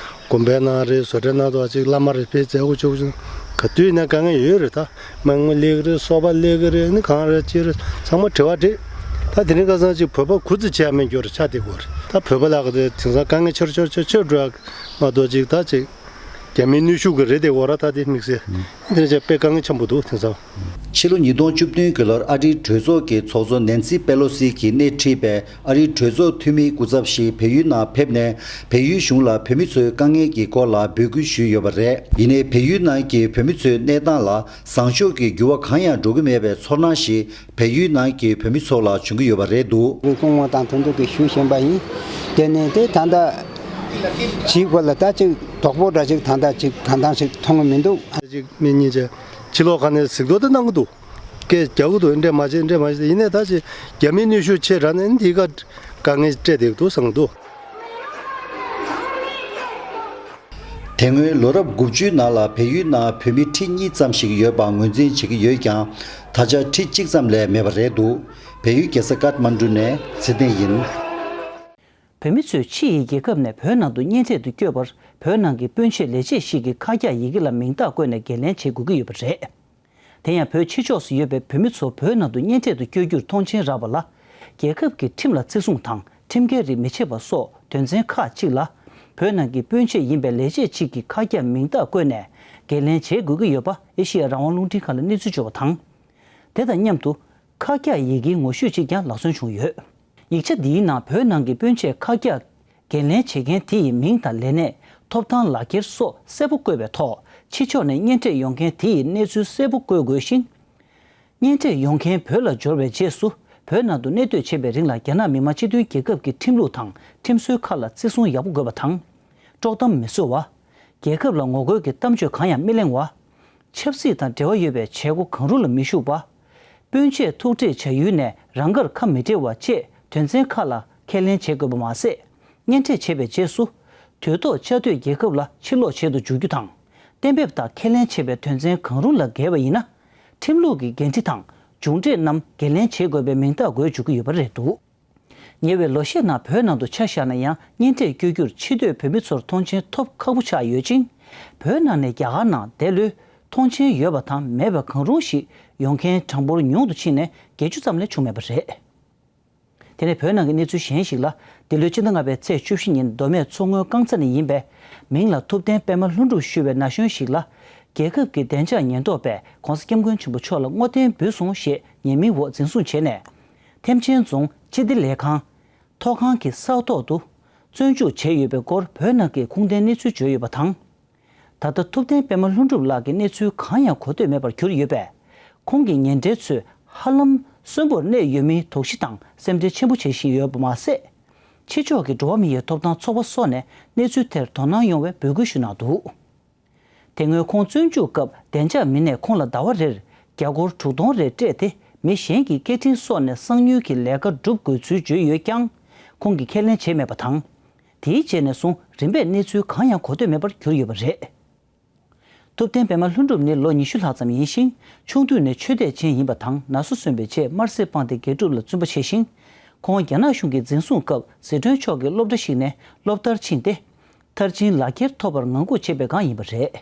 དགོན་པའི་ནང་རེད། བཟོ་གྲྭའི་ནང་དུ་ཅིག་བླ་མ་རེད། དཔེ་མཛད་སྒོ་བྱེད་བཞིན་ག་དུས་ཡིན་ན་དཀའ་ངལ་ཡོད་རེད། ད་མ་དངུལ་སླེབས་ཀྱི་རེད། སོ་པ་སླེབས་ཀྱི་རེད། ནི་གང་རེད་ཅི་རེད་ཚང་མ་དྲི་བ་དྲིས། ད་དེ་རིང་ཁ་སང་ཅིག་བོད་པ་ཁུ་ཚུར་བྱས་མེད་རྒྱུ་རེད། ཆགས་བསྡད་ཡོད་རེད། ད་བོད་པ་ལ་གི་དེ་དེང་སང་དཀའ་ངལ་ཆེ་རུ་ཆེ་རུ་ཆེ་རུ་ཆེ་རུ་འགྲོ་ཡག་མ་གཏོགས་ཅིག་ད་ཅིག་རྒྱ་མིའི་ནུས་ཤུགས་ཀྱི་རེད་དེ་འོ་ར། ད་དེ་དམིགས་བསལ་དེ་འདྲ་བྱས་དཔེ་དཀའ་ངལ་ཆེན་པོ་འདུག་དེང་སང་། ཕྱི་ལོ་ཉིས་སྟོང་བཅུ་བདུན་གྱི་ལོར་ཨ་རིའི་གྲོས་ཚོགས་ཀྱི་ཚོགས་གཙོ་ནན་སི་པེ་ལོ་སི་གིས་སྣེ་ཁྲིད་པའི་ཨ་རིའི་གྲོས་ཚོགས་འཐུས་མིའི་སྐུ་ཚབ་ཞིག་བལ་ཡུལ་ནང་ཕེབས་ནས། བལ་ཡུལ་གཞུང་ལ་བོད་མི་ཚོའི་དཀའ་ངལ་གྱི་སྐོར་ལ་འབོད་སྐུལ་ཞུས་ཡོད་པ་རེད། ཡིན་ནའི་བལ་ཡུལ་ནང་གི་བོད་མི་ཚོའི་གནས་སྟངས་ལ་བཟང་ཕྱོགས་ཀྱི་འགྱུར་བ་གང་ཡང་འགྲོ་གི་མེད་པའི་ཚོར་སྣང་ཞིག་བལ་ཡུལ་ནང་གི་བོད་མི་ཚོ་ལ་བྱུང་གི་ཡོད་པ་རེད་འདུག། སྐུ་ངོ་དང་མཐུན་འདུག་གི་ཞུ་བཞིན་པ་ཡིན། དེ་ནས་དེ་ད་ལྟ་ཇིའི་སྐོར་ལ་ད་ཅིག་དོགས་པོ་འདྲ་ཅིག་ད་ལྟ་ཅིག་གང་ལྟར་ཞིག་མཐོང་གི་མི་འདུག། ཅིག་མི་གཉིས་ཅིག་ཕྱི་ལོགས་ཁ་ནས་གཟིགས་རྟོག་དེ་གནང་གི་འདུག། སྐད་རྒྱག་གི་འདུག། འདྲེ་མ་བྱེད་འདྲེ་མ་བྱེད། ཡིན་ནའི་ད་ཅིག་རྒྱ་མིའི་ནུས་ཤུགས་ཆེ་དྲགས་ནས་འདི་ག་དཀའ་ངལ་སྤྲད་བསྡད་ཀྱི་འདུག་བསམ་གྱི་འདུག། དེ་སྔོན་ལོ་རབས་དགུ་བཅུའི་ནང་ལ་བལ་ཡུལ་ནང་བོད་མི་ཁྲི་གཉིས་ཙམ་ཞིག་ཡོད་པ་ངོས་འཛིན་བྱེད་ཀྱི་ཡོད་ཀྱང་། ད་ཆ་ཁྲི་གཅིག་ཙམ་ལས་མེད་པ་རེད་འདུག། བལ་ཡུལ་རྒྱལ་ས་ཀཏ་མན་ཌུ་ནས་ཚེ་བརྟན་ཡིན། བོད་མི་ཚོས་ཕྱི་ཡི་རྒྱལ་ཁབ་ནས་བོད་ནང་དུ་གཉེན་འཕྲད་དུ་བསྐྱོད་པར་བོད་ནང་གི་སྤུན་མཆེད་ལས་བྱེད་ཞིག་གིས་ཁ་རྒྱ་ཡི་གེ་ལ་མིང་རྟགས་བཀོད་ནས་འགན་ལེན་བྱེད་དགོས་ཀྱི་ཡོད་པ་རེད། དེ་ཡང་བོད་ཕྱི་ཕྱོགས་སུ་ཡོད་པའི་བོད་མི་ཚོ་བོད་ནང་དུ་གཉེན་འཕྲད་དུ་བསྐྱོད་རྒྱུར་མཐོང་མཆན་རག་པ་ལ། རྒྱལ་ཁབ་ཀྱི་ཁྲིམས་ལ་བརྩི་སྲུང་དང་ཁྲིམས་འགལ་རིགས་མི་བྱེད་པ་སོགས་དོན་ཚན་ཁག་ཅིག་ལ། བོད་ནང་གི་སྤུན་མཆེད་ཡིན་པའི་ལས་བྱེད་ཅིག་གིས་ཁ་རྒྱ་མིང་རྟགས་བཀོད་ནས་འགན་ལེན་བྱེད་དགོས་ཀྱི་ཡོད་པ་ཨེ་ཤེ་ཡ་རང་དབང་རླུང་འཕྲིན་ཁང་ལ་གནས་ཚུལ་འབྱོར་བ་དང་། དེ་དང་མཉམ་དུ། ཁ་རྒྱ་ཡི་གེའི་ངོ་བཤུས་ཅིག་ཀྱང་ལག་སོན་བྱུང་ཡོད། ཡིག་ཆ་འདིའི་ནང་བོད་ནང་གི་སྤུན་མཆེད་ཁ་རྒྱ་འགན་ལེན་བྱེད་མཁན་དེ་ཡི་མིང་དང་ལས་གནས། ཐོབ་ཐང་ལག་འཁྱེར་སོགས་གསལ་པོ་བཀོད་པའི་ཐོག་ཕྱི་ཕྱོགས་ནས་གཉེན་འཕྲད་ཡོང་མཁན་དེ་ཡི་གནས་ཚུལ་གསལ་པོ་བཀོད་དགོས་ཤིང་། གཉེན་འཕྲད་ཡོང་མཁན་བོད་ལ་འབྱོར་བའི་རྗེས་སུ་བོད་ནང་དུ་གནས་སྡོད་བྱེད་པའི་རིང་ལ་རྒྱ་ནག་མི་དམངས་སྤྱི་མཐུན་རྒྱལ་ཁབ་ཀྱི་ཁྲིམས་ལུགས་དང་ཁྲིམས་སྲོལ་ཁག་ལ་བརྩི་སྲུང་ཡག་པོ་དགོས་པ་དང་། དཀྲོག་གཏམ་མི་བཟོ་བ། རྒྱལ་ཁབ་ལ་ངོ་རྒོལ་གྱི་གཏམ་བརྗོད་གང་ཡང་མི་གླེང་བ། ཆབ་སྲིད་དང་འབྲེལ་བ་ཡོད་པའི་བྱེད་སྒོ་གང་རུང་ལ་མི་ཞུགས་པ། སྤུན་མཆེད་ཐུག་འཕྲད་བྱ་ཡུལ་ནས་རང་དགར་ཁ་མི་འབྲལ་བ་བཅས་དོན་ཚན་ཁག་ལ་ཁས་ལེན་བྱེད་དགོས་པ་མ་ཟད། གཉེན་འཕྲད་བྱས་པའི་རྗེས་སུ། དུས་ཐོག་བཅའ་སྡོད་རྒྱལ་ཁབ་ལ་ཕྱིར་ལོག་བྱེད་དུ་འཇུག་རྒྱུ་དང་། གཏན་འབེབས་དང་ཁས་ལེན་བྱས་པའི་དོན་ཚན་གང་རུང་ལ་འགལ་བ་ཡིན་ན། ཁྲིམས་ལུགས་ཀྱི་འགན་འཁྲི་དང་མཇུག་འབྲས་རྣམས་འགན་ལེན་བྱེད་དགོས་པའི་མིང་རྟགས་འགོད་འཇུག་གི་ཡོད་པ་རེད་འདུག། ཉེ་བའི་ལོ་ཤས་ནང་བོད་ནང་དུ་ཆ་བཞག་ན་ཡང་གཉེན་འཕྲད་བསྐྱོད་རྒྱུར་ཕྱི་སྡོད་བོད་མི་ཚོར་མཐོང་མཆན་ཐོབ་ཁག་པོ་ཆགས་ཡོད་ཅིང་། བོད་ནང་ནས་རྒྱ་གར་ནང་འདས་ལོའི་མཐོང་མཆན་ཡོད་པ་དང་མེད་པ་གང་རུང་ཞིག་ཡོང་མཁན་གྲངས་འབོར་ཉུང་དུ་ཕྱིན་ནས་བརྒྱད་ཅུ་ཙམ་ལས་བྱུང་མེད་པ་རེད། དེ་ནས་བོད་ནང་གི་གནས་ཚུལ་གཞན་ཞིག་ལ། འདི་ལོའི་སྤྱི་ཟླ་ལྔ་པའི་ཚེས་བཅུ་བཞི་ཉིན་མདོ་སྨད་མཚོ་སྔོན་རྐང་ཚ་ནས་ཡིན་པའི་མིང་ལ་ཐུབ་བསྟན་པད་མ་ལྷུན་གྲུབ་ཞུ་བའི་ན་གཞོན་ཞིག་ལ། རྒྱལ་ཁབ་ཀྱི་བདེ་འཇགས་ཉེན་རྟོག་པས་༧གོང་ས་༧སྐྱབས་མགོན་ཆེན་པོ་མཆོག་ལ་བསྔོ་རྟེན་འབུལ་སོང་ཞེས་ཉེས་མིང་འོག་འཛིན་བཟུང་བྱས་ནས། ཐེམ་ཆེན་རྫོང་སྤྱི་བདེ་ལས་ཁང་། ཐོག་ཁང་གི་ས་ཐོག་ཏུ་བཙོན་འཇུག་བྱས་ཡོད་པའི་སྐོར་བོད་ནང་གི་ཁུངས་ལྡན་གནས་ཚུལ་བརྗོད་ཡོད་པ་དང་། ད་ལྟ་ཐུབ་བསྟན་པད་མ་ལྷུན་གྲུབ་ལགས་ཀྱི་གནས་ཚུལ་གང་ཡང་གོ་ཐོས་མེད་པར་གྱུར་ཡོད་པས། ཁོང་གི་ཉེ་འབྲེལ་ཚོས་ཧ་ལམ་གསོན་པོར་གནས་ཡོད་མིན་དོགས་གཞི་དང་སེམས་ཁྲལ་ཆེན་པོ་བྱེད་བཞིན་ཡོད་པ་མ་ཟད། ཕྱི་ཕྱོགས་ཀྱི་འགྲོ་བ་མིའི་ཐོབ་ཐང་ཚོགས་པ་སོགས་ནས་གནས་ཚུལ་དེར་དོ་སྣང་ཡོང་བའི་འབོད་སྐུལ་ཞུས་གནང་འདུག། དེ་སྔོན་ཁོང་བཙོན་འཇུག་སྐབས་བདེ་འཇགས་མི་སྣས་ཁོང་ལ་ཟླ་བ་རེར་རྒྱ་སྒོར་དྲུག་སྟོང་རེ་སྤྲད་དེ་མི་གཞན་གྱི་སྐད་འཕྲིན་སོགས་ནས་གསང་ཉུལ་གྱི་ལས་ཀ་སྒྲུབ་དགོས་ཚུལ་བརྗོད་ཡོད་ཀྱང་། ཁོང་གིས་ཁས་ལེན་བྱས་མེད་པ་དང་། དེའི་རྗེས་ནས་བཟུང་རིམ་པས་གནས་ཚུལ་གང་ཡང་གོ་ཐོས་མེད་པར་གྱུར་ཡོད་པ་རེད། ཐུབ་བསྟན་པད་མ་ལྷུན་གྲུབ་ནི་ལོ་ཉི་ཤུ་ལྷག་ཙམ་ཡིན་ཞིང་། ཆུང་དུས་ནས་ཆོས་དད་ཅན་ཡིན་པ་དང་ན་སོ་སོན་པའི་རྗེས་དམར་གསོད་སྤངས་ཏེ་དགེ་སྒྲུབ་ལ་བརྩོན་པ་བྱས་ཤིང་། ཁོང་རྒྱ་ནག་གཞུང་གི་འཛིན་བཟུང་སྐབས་ཟི་ཁྲོན་ཕྱོགས་ཀྱི་སློབ་གྲྭ་ཞིག་ནས་སློབ་མཐར་ཕྱིན་ཏེ། མཐར་ཕྱིན་ལག་འཁྱེར་ཐོབ་པར་ངང་སྒུག་བྱེད་པའི་སྒང་ཡིན་པ་རེད།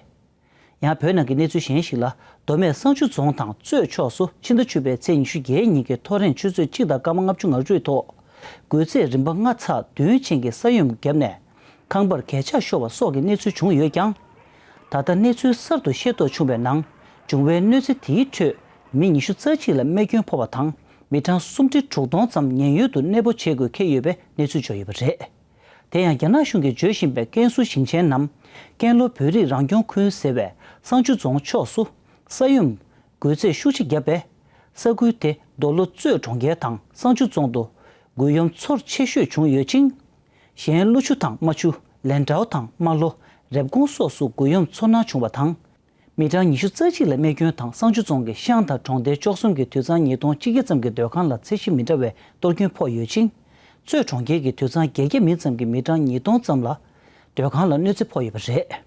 ཡང་བོད་ནང་གི་གནས་ཚུལ་གཞན་ཞིག་ལ། མདོ་སྨད་བསང་ཆུ་རྫོང་དང་གཙོས་ཕྱོགས་སུ་ཕྱི་ཟླ་བཅུ་པའི་ཚེས་ཉི་ཤུ་བརྒྱད་ཉིན་གྱི་ཐོ་རེངས་ཆུ་ཚོད་གཅིག་དང་སྐར་མ་ལྔ་བཅུ་ང་དྲུག་ཐོག་དགོས་ཚད་རིམ་པ་ལྔ་ཚེག་བདུན་ཅན་གྱི་ས་ཡོམ་བརྒྱབ་ནས་ཁང་པར་གས་ཆག་ཤོར་བ་སོགས་ཀྱི་གནས་ཚུལ་བྱུང་ཡོད་ཀྱང་། ད་ལྟ་གནས་ཚུལ་གསར་དུ་ཤེས་རྟོགས་བྱུང་བའི་ནང་། བྱུང་བའི་གནོད་འཚེ་དེའི་ཁྲོད་མི་ཉི་ཤུ་རྩ་གཅིག་ལ་རྨས་སྐྱོན་ཕོག་པ་དང་མི་གྲངས་སུམ་ཁྲི་དྲུག་སྟོང་ཙམ་ཉེན་གཡོལ་དུ་གནས་སྤོ་བྱེད་དགོས་འཁེལ་ཡོད་པའི་གནས་ཚུལ་འབྱོར་ཡོད་པ་རེད། དེ་ཡང་རྒྱ་ནག་གཞུང་གིས་བརྗོད་བཞིན་པའི་ཀན་སུའུ་ཞིང་ཆེན་ནམ། ཀན་ལྷོ་བོད་རིགས་རང་སྐྱོང་ཁུལ་ཟེར་བའི་བསང་ཆུ་རྫོང་ཕྱོགས་སུ་ས་ཡོམ་དགོས་ཚད་ཤུགས་ཆེ་བརྒྱབ་པས། ས་ཁུལ་དེ་མདོ་ལྷོ་གཙོས་གྲོང་ཁྱེར་དང་བསང་ཆུ་རྫོང་དུ་རྒུད་གཡོམ་ཚོར་ཆེ་ཤོས་བྱུང་ཡོད་ཅིང་ གཞན་ཀླུ་ཆུ་དང་རྨ་ཆུ། ལན་ཀྲའོ་དང་རྨ་ལྷོ། རེབ་གོང་སོགས་སུ་འགུལ་ཡོམ་ཚོར་སྣང་བྱུང་བ་དང་། མི་གྲངས་ཉི་ཤུ་རྩ་གཅིག་ལ་རྨས་སྐྱོན་དང་བསང་ཆུ་རྫོང་གི་ཤང་དང་གྲོང་རྡལ་བཅུ་གསུམ་གྱི་དུད་ཚང་ཉིས་སྟོང་ཆིག་བརྒྱ་ཙམ་གྱི་སྡོད་ཁང་ལ་ཚད་གཞི་མི་འདྲ་བའི་གཏོར་སྐྱོན་ཕོག་ཡོད་ཅིང་། གཙོས་གྲོང་ཁྱེར་གྱི་དུད་ཚང་བརྒྱད་བརྒྱ་མིན་ཙམ་གྱི་མི་གྲངས་ཉིས་སྟོང་ཙམ་ལ་སྡོད་ཁང་ལ་གནོད་འཚེ་ཕོག་ཡོད་པ་རེད།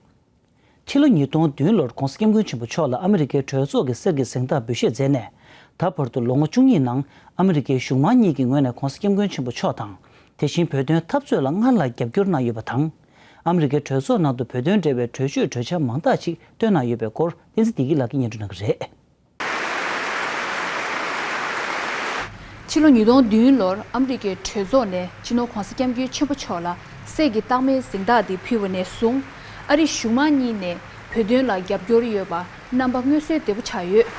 ཕྱི་ལོ་ཉིས་སྟོང་བདུན་ལོར་༧གོང་ས་༧སྐྱབས་མགོན་ཆེན་པོ་མཆོག་ལ་ཨ་མི་རི་ཀའི་གྲོས་ཚོགས་ཀྱི་གསེར་གྱི་གཟེངས་རྟགས་འབུལ་བཞེས་མཛད་ནས། ད་བར་དུ་ལོ་ངོ་བཅུ་གཉིས་ནང་ཨ་མི་རི་ཀའི་གཞུང་མང་གཉིས་ཀྱི་ངོས་ནས་༧གོང་ས་༧སྐྱབས་མགོན་ཆེན་པོ་མཆོག་དང་། དེ་བཞིན་བོད་དོན་འཐབ་རྩོད་ལ་སྔར་ལས་རྒྱབ་སྐྱོར་གནང་ཡོད་པ་དང་། ཨ་མི་རི་ཀའི་གྲོས་ཚོགས་ནང་དུ་བོད་དོན་འབྲེལ་བའི་གྲོས་ཆོད་གྲོས་འཆར་མང་དག་ཅིག་བཏོན་གནང་ཡོད་པའི་སྐོར་བསྟན་འཛིན་བདེ་སྐྱིད་ལགས་ཀྱིས་སྙན་སྒྲོན་གནང་གི་རེད། ཕྱི་ལོ་ཉིས་སྟོང་བདུན་ལོར་ཨ་མི་རི་ཀའི་གྲོས་ཚོགས་ནས་སྤྱི་ནོར་༧གོང་ས་༧སྐྱབས་མགོན་ཆེན་པོ་མཆོག་ལ་གསེར་གྱི་རྟགས་མའི་གཟེངས་རྟགས་འདི་ཕུལ་བ་ནས་བཟུང་། ཨ་རི་གཞུང་མང་གཉིས་ནས་བོད་དོན་ལ་རྒྱབ་སྐྱོར་ཡོད་པ་རྣམ་པ་མངོན་གསལ་དོད་པོ་ཆགས་ཡོད།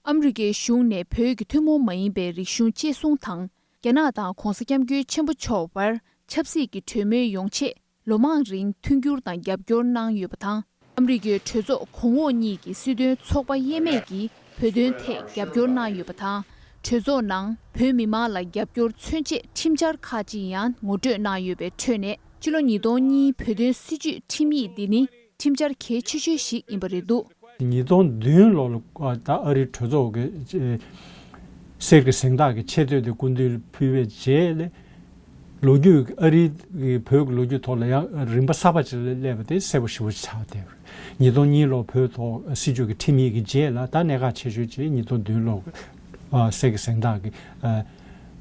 ཨ་མི་རི་ཀའི་གཞུང་ནས་བོད་ཀྱི་ཐུན་མོང་མ་ཡིན་པའི་རིག་གཞུང་གཅེས་སྲུང་དང་། རྒྱ་ནག་དང་༧གོང་ས་༧སྐྱབས་མགོན་ཆེན་པོ་མཆོག་བར་ཆབ་སྲིད་ཀྱི་གྲོས་མོལ་ཡོང་ཆེད། ལོ་མང་རིང་མཐུན་འགྱུར་དང་རྒྱབ་སྐྱོར་གནང་ཡོད་པ་དང་། ཨ་མི་རི་ཀའི་གྲོས་ཚོགས་གོང་འོག་གཉིས་ཀྱི་སྲིད་དོན་ཚོགས་པ་དབྱེ་མེད་ཀྱིས་བོད་དོན་ཐད་རྒྱབ་སྐྱོར་གནང་ཡོད་པ་དང་། གྲོས་ཚོགས་ནང་བོད་མི་མང་ལ་རྒྱབ་སྐྱོར་མཚོན་ཆེད་ཁྲིམས་འཆར་ཁག་ཅིག་ཡང་ངོ་སྤྲོད་གནང་ཡོད་པའི་ཁྲོད་ནས། ཕྱི་ལོ་ཉིས་སྟོང་གཉིས་བོད་དོན་སྲིད་བྱུས་ཁྲིམས་ཡིག་འདི་ནི་ཁྲིམས་འཆར་གལ་ཆེ་ཤོས་ཤིག་ཡིན་པ་རེད་འདུག། ཉིས་སྟོང་བདུན་ལོ་ལ་ད་ཨ་རིའི་གྲོས་ཚོགས་ཀྱི་གསེར་གྱི་གཟེངས་རྟགས་ཀྱི་ཆེ་བསྟོད་དེ་སྐུ་མདུན་ལ་ཕུལ་བའི་རྗེས་ལ། ལོ་རྒྱུས་ཨ་རིའི་བོད་ཀྱི་ལོ་རྒྱུས་ཐོག་ལ་ཡང་རིམ་པ་གསར་པ་ཅིག་ལ་སླེབས་པ་དེ་གསལ་པོ་ཞེ་པོ་ཆགས་བསྡད་པ་རེད། ཉིས་སྟོང་གཉིས་ལོ་བོད་ཐོག་སྲིད་བྱུས་ཀྱི་ཁྲིམས་ཡིག་གི་རྗེས་ལ་ད་གནད་འགག་ཆེ་ཤོས་ཅིག་ཉིས་སྟོང་བདུན་ལོ་གསེར་གྱི་གཟེངས་རྟགས་ཀྱི་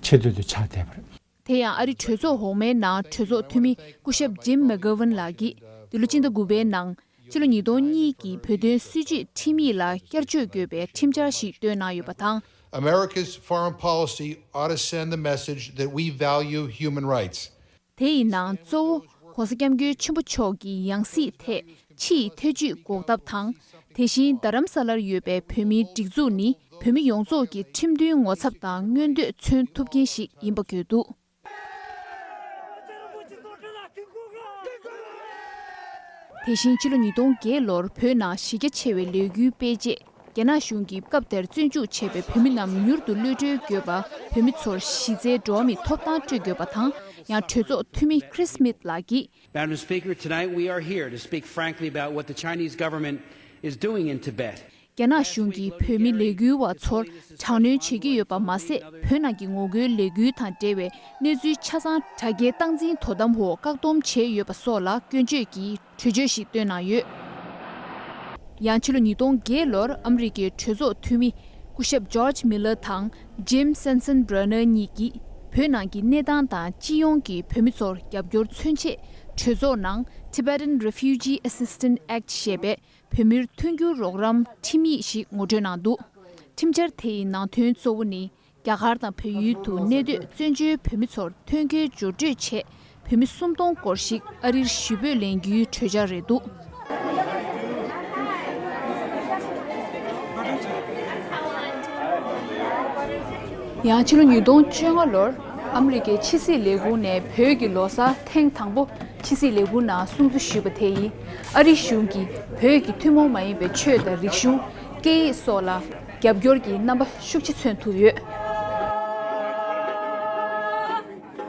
ཆེ་བསྟོད་དེ་ཆགས་བསྡད་པ་རེད། དེ་ཡང་ཨ་རི་གྲོས་ཚོགས་འོག་མའི་ནང་གྲོས་ཚོགས་འཐུས་མི་སྐུ་ཞབས་ཇིམ་མེག་གྷོ་ཝན་ལགས་ཀྱིས་འདི་ལོ་སྤྱི་ཟླ་དགུ་པའི་ནང་ཕྱི་ལོ་ཉིས་སྟོང་གཉིས་ཀྱི་བོད་དོན་སྲིད་བྱུས་ཁྲིམས་ཡིག་ལ་བསྐྱར་བཅོས་དགོས་པའི་ཁྲིམས་འཆར་ཞིག་བཏོན་གནང་ཡོད་པ་དང་། America's foreign policy ought to send the message that we value human rights. དེ་ཡི་ནང་གཙོ་བོ་༧གོང་ས་༧སྐྱབས་མགོན་ཆེན་པོ་མཆོག་གི་ཡང་སྲིད་ཐད་ཕྱི་ཡི་ཐེ་བྱུས་འགོག་ཐབས་དང་། དེ་བཞིན་རྡ་རམ་ས་ལར་ཡོད་པའི་བོད་མིའི་སྒྲིག་འཛུགས་ནི་བོད་མི་ཡོངས་རྫོགས་ཀྱི་ཁྲིམས་མཐུན་ངོ་ཚབ་དང་མངོན་འདོད་མཚོན་ཐུབ་མཁན་ཞིག་ཡིན་པ་བཀོད་འདུག། དེ་བཞིན་ཕྱི་ལོ་ཉིས་སྟོང་བརྒྱད་ལོར་བོད་ནང་གཞི་རྒྱ་ཆེ་བའི་ལས་འགུལ་སྤེལ་རྗེས། རྒྱ་ནག་གཞུང་གིས་སྐབས་དེར་བཙོན་འཇུག་བྱས་པའི་བོད་མི་རྣམས་མྱུར་དུ་གློད་གྲོལ་དགོས་པ། བོད་མི་ཚོར་གཞི་རྩའི་འགྲོ་བ་མིའི་ཐོབ་ཐང་སྤྲོད་དགོས་པ་དང་། ཡང་གྲོས་ཚོགས་འཐུས་མི་Chris Smith་ལགས་ཀྱིས། Madam Speaker, tonight we are here to speak frankly about what the Chinese government is doing in Tibet. རྒྱ་ནག་གཞུང་གིས་བོད་མི་ལས་འགུལ་བ་ཚོར་དྲག་གནོན་བྱེད་ཀྱི་ཡོད་པ་མ་ཟད། བོད་ནང་གི་ངོ་རྒོལ་ལས་འགུལ་དང་འབྲེལ་བའི་གནས་ཚུལ་ཆ་ཚང་དྲ་རྒྱའི་སྟངས་འཛིན་དོ་དམ་འོག་བཀག་སྡོམ་བྱས་ཡོད་པ་སོགས་ལ་སྐྱོན་བརྗོད་ཀྱིས་གྲོས་ཆོད་ཞིག་བཏོན་གནང་ཡོད། ཡང་ཕྱི་ལོ་ཉིས་སྟོང་བརྒྱད་ལོར་ཨ་མི་རི་ཀའི་གྲོས་ཚོགས་འཐུས་མི་སྐུ་ཞབས་George Miller་དང་Jim Sensenbrenner་གཉིས་ཀྱིས་བོད་ནང་གི་གནས་སྟངས་དང་སྤྱི་ཡོངས་ཀྱི་བོད་མི་ཚོར་རྒྱབ་སྐྱོར་མཚོན་ཆེད་གྲོས་ཚོགས་ནང་Tibetan Refugee Assistance Act་ཞེས་པའི་བོད་མིར་མཐུན་འགྱུར་རོགས་རམ་ཁྲིམས་ཡིག་ཞིག་ངོ་སྤྲོད་གནང་འདུག། ཁྲིམས་འཆར་དེ་ཡི་ནང་དོན་གཙོ་བོ་ནི། རྒྱ་གར་དང་བལ་ཡུལ་དུ་གནས་སྡོད་བཙན་བྱོལ་བོད་མི་ཚོར་ཐོན་ཁུངས་འབྱོར་སྤྲོད་ཆེད་བོད་མི་སུམ་སྟོང་སྐོར་ཞིག་ཨ་རིར་གཞིས་སྤོས་ལེན་རྒྱུའི་གྲོས་འཆར་རེད་འདུག། ཡང་ཕྱི་ལོ་ཉིས་སྟོང་བཅོ་ལྔ་ལོར་ཨ་མི་རི་ཀའི་ཕྱི་སྲིད་ལས་ཁུངས་ནས་བོད་ཀྱི་ལོ་གསར་ཐེངས་དང་པོ་ཕྱི་སྲིད་ལས་ཁུངས་ནང་སྲུང་བརྩི་ཞུས་པ་དེ་ཡིས་ཨ་རི་གཞུང་གིས་བོད་ཀྱི་ཐུན་མོང་མ་ཡིན་པའི་ཆོས་དང་རིག་གཞུང་། སྐད་ཡིག་སོགས་ལ་རྒྱབ་སྐྱོར་གྱི་རྣམ་པ་ཤུགས་ཆེ་མཚོན་ཐུབ་ཡོད།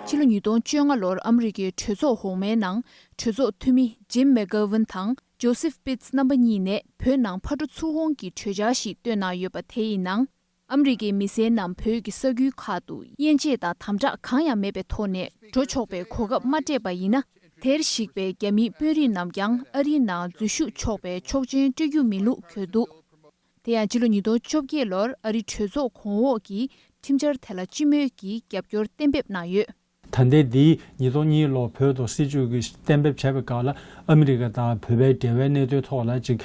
ཕྱི་ལོ་ཉིས་སྟོང་བཅོ་ལྔ་ལོར་ཨ་མི་རི་ཀའི་གྲོས་ཚོགས་འོག་མའི་ནང་གྲོས་ཚོགས་འཐུས་མི་Jim McGovern་དང་Joseph Pitts་རྣམ་པ་གཉིས་ནས་བོད་ནང་ཕར་འགྲོ་ཚུར་འོང་གི་གྲོས་འཆར་ཞིག་བཏོན་གནང་ཡོད་པ། དེ་ཡི་ནང་ཨ་མི་རི་ཀའི་མི་སེར་རྣམས་བོད་ཀྱི་ས་ཁུལ་ཁག་ཏུ་དབྱེ་འབྱེད་དང་དམ་དྲག་གང་ཡང་མེད་པའི་ཐོག་ནས་འགྲོ་ཆོག་པའི་གོ་སྐབས་མ་སྤྲད་པ་ཡིན་ན། དེར་གཞིགས་པའི་རྒྱ་མིའི་དཔོན་རིགས་རྣམས་ཀྱང་ཨ་རིའི་ནང་འཛུལ་ཞུགས་ཆོག་པའི་ཆོག་མཆན་སྤྲོད་རྒྱུ་མིན་ལུགས་བཀོད་འདུག། དེ་ཡང་ཕྱི་ལོ་ཉིས་སྟོང་བཅོ་བརྒྱད་ལོར་ཨ་རིའི་གྲོས་ཚོགས་གོང་འོག་གིས་ཁྲིམས་འཆར་དེ་ལ་སྤྱི་མོས་ཀྱིས་རྒྱབ་སྐྱོར་གཏན་འབེབས་གནང་ཡོད། ད་ལྟའི་འདིའི་ཉིས་སྟོང་གཉིས་ལོ་བོད་ཐོག་སྲིད་བྱུས་ཀྱི་གཏན་འབེབས་བྱས་པའི་སྐབས་ལ་ཨ་མི་རི་ཀ་དང་བོད་པའི་འབྲེལ་བའི་གནད་དོན་ཐོག་ལ་ཅིག་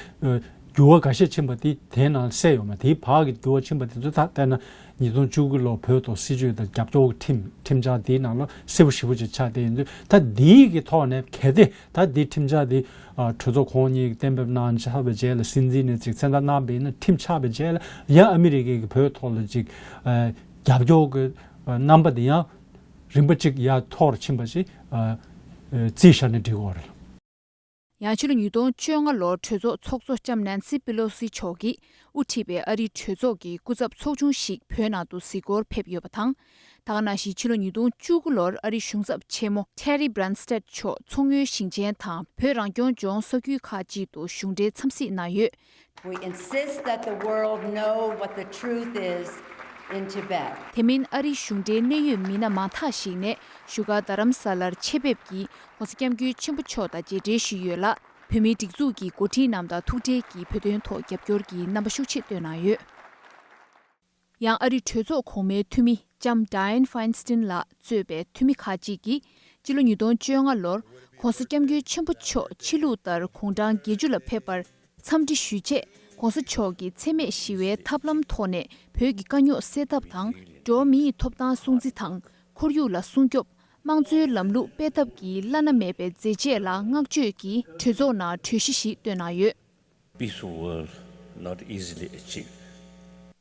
འགྱུར་བ་འགའ་ཤས་ཕྱིན་པ་དེ་དེའི་ནང་གསལ་ཡོད་མ། དེའི་བར་གྱི་འགྱུར་བ་ཕྱིན་པ་དེ་ཚོ་ད་ལྟ་ན་ཉིས་སྟོང་བཅུ་དགུ་ལོ་བོད་ཐོག་སྲིད་བྱུས་དང་རྒྱབ་སྐྱོར་ཁྲིམས་ཁྲིམས་འཆར་དེའི་ནང་ལ་གསལ་པོ་ཞེ་པོ་ཅིག་ཆགས་བསྡད་ཡོད་དུས། ད་འདིའི་གི་ཐོག་ནས་གལ་ཏེ་ད་འདི་ཁྲིམས་འཆར་འདི་གྲོས་ཚོགས་གོང་གཉིས་ཀྱིས་གཏན་འབེབས་གནང་ཆགས་པའི་རྗེས་ལ་སྲིད་འཛིན་ནས་ཅིག་མཚན་རྟགས་གནང་བ་ཡིན་ན། ཁྲིམས་ཆགས་པའི་རྗེས་ལ་ཡང་ཨ་མི་རི་ཀའི་གི་བོད་ཐོག་ལ་ཅིག་རྒྱབ་སྐྱོར་གི་རྣམ་པ་འདི་ཡང་རིམ་པ་ཅིག་ཡར་མཐོ་རུ་ཕྱིན་པ་ཞིག་རྩིས་བཞག་ན་འགྲིག་གི་རེད། ཡང་ཕྱི་ལོ་ཉིས་སྟོང་བཅོ་ལྔ་ལོར་གྲོས་ཚོགས་ཚོགས་གཙོ་ལྕམ་ནན་སི་པི་ལོ་སི་མཆོག་གིས་དབུ་ཁྲིད་པའི་ཨ་རིའི་གྲོས་ཚོགས་ཀྱི་སྐུ་ཚབ་ཚོགས་ཆུང་ཞིག་བོད་ནང་དུ་གཟིགས་སྐོར་ཕེབས་ཡོད་པ་དང་། ད་ག་ནང་བཞིན་ཕྱི་ལོ་ཉིས་སྟོང་བཅུ་དགུ་ལོར་ཨ་རིའི་གཞུང་ཚབ་ཆེན་མོ་Terry Branstad་མཆོག་མཚོ་སྔོན་ཞིང་ཆེན་དང་བོད་རང་སྐྱོང་ལྗོངས་ས་ཁུལ་ཁག་ཅིག་ཏུ་གཞུང་འབྲེལ་འཚམས་གཟིགས་གནང་ཡོད། We insist that the world know what the truth is in Tibet. དེ་མིན་ཨ་རིའི་གཞུང་འབྲེལ་གནད་ཡོད་མི་སྣ་མང་དག་ཞིག་ནས་བཞུགས་སྒར་རྡ་རམ་ས་ལར་ཆེད་ཕེབས་ཀྱིས་༸གོང་ས་༸སྐྱབས་མགོན་ཆེན་པོ་མཆོག་དང་མཇལ་འཕྲད་ཞུས་ཡོད་ལ། བོད་མིའི་སྒྲིག་འཛུགས་ཀྱི་འགོ་ཁྲིད་རྣམས་དང་ཐུག་འཕྲད་ཀྱིས་བོད་དོན་ཐོག་རྒྱབ་སྐྱོར་གྱི་རྣམ་པ་ཤུགས་ཆེ་བཏོན་གནང་ཡོད། ཡང་ཨ་རིའི་གྲོས་ཚོགས་གོང་མའི་འཐུས་མི་ལྕམ་Dianne Feinstein་ལགས་གཙོས་པའི་འཐུས་མི་ཁག་ཅིག་གིས་སྤྱི་ལོ་ཉིས་སྟོང་བཅོ་ལྔ་ལོར་༸གོང་ས་༸སྐྱབས་མགོན་ཆེན་པོ་མཆོག་ཕྱི་ལུགས་ལྟར་དགུང་གྲངས་བརྒྱད་ཅུ་ལ་ཕེབས་པར་འཚམས་འདྲི་ཞུས་རྗེས་༸གོང་ས་མཆོག་གིས་འཚེ་མེད་ཞི་བའི་ཐབས་ལམ་ཐོག་ནས་བོད་ཀྱི་དཀའ་རྙོག་སེལ་ཐབས་དང་། འགྲོ་བ་མིའི་ཐོབ་ཐང་སྲུང་བརྩི་དང་། ཁོར་ཡུག་ལ་སྲུང་སྐྱོབ། དམངས་གཙོའི་ལམ་ལུགས་སྤེལ་ཐབས་ཀྱི་བླ་ན་མེད་པའི་མཛད་རྗེས་ལ་བསྔགས་བརྗོད་ཀྱིས་གྲོས་ཚོགས་ནང་གྲོས་གཞི་ཞིག་བཏོན་གནང་ཡོད། Peaceful world not easily achieved.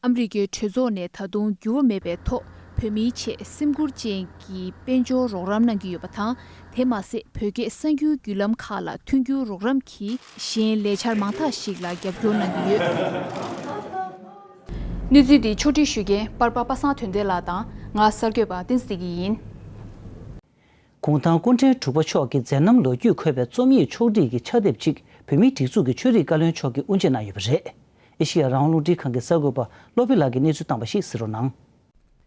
ཨ་མི་རི་ཀའི་གྲོས་ཚོགས་ནས་ད་དུང་འགྱུར་བ་མེད་པའི་ཐོག་བོད་མིའི་ཆེད་སེམས་ཁུར་ཅན་གྱི་དཔལ་འབྱོར་རོགས་རམ་གནང་གི་ཡོད་པ་དང་། དེ་མ་ཟད་བོད་སྐད་གསར་འགྱུར་བརྒྱུད་ལམ་ཁག་ལ་མཐུན་འགྱུར་རོགས་རམ་གྱིས་གཞན་ལས་འཆར་མང་དག་ཞིག་ལ་རྒྱབ་སྐྱོར་གནང་གི་ཡོད། གནས་ཚུལ་འདི་ཕྱོགས་སྒྲིག་ཞུ་མཁན་པར་པ་པ་སངས་དོན་ལྡན་ལགས་དང་ང་གསར་འགོད་པ་བསྟན་འཛིན་བདེ་སྐྱིད་ཡིན། གུང་ཐང་སྐུ་ཕྲེང་དྲུག་པ་མཆོག་གི་མཛད་རྣམ་ལོ་རྒྱུས་འཁོད་པའི་རྩོམ་ཡིག་ཕྱོགས་སྒྲིག་གི་ཕྱག་དེབ་ཅིག་བོད་མིའི་སྒྲིག་འཛུགས་ཀྱི་ཆོས་རིག་བཀའ་བློན་མཆོག་གིས་དབུ་འབྱེད་གནང་ཡོད་པ་རེད། ཨེ་ཤེ་ཡ་རང་དབང་རླུང་འཕྲིན་ཁང་གི་གསར་འགོད་པ་བློ་བྷེ་ལགས་ཀྱིས་གནས་ཚུལ་བཏང་བ་ཞིག་གཟིགས་རོགས་གནང་།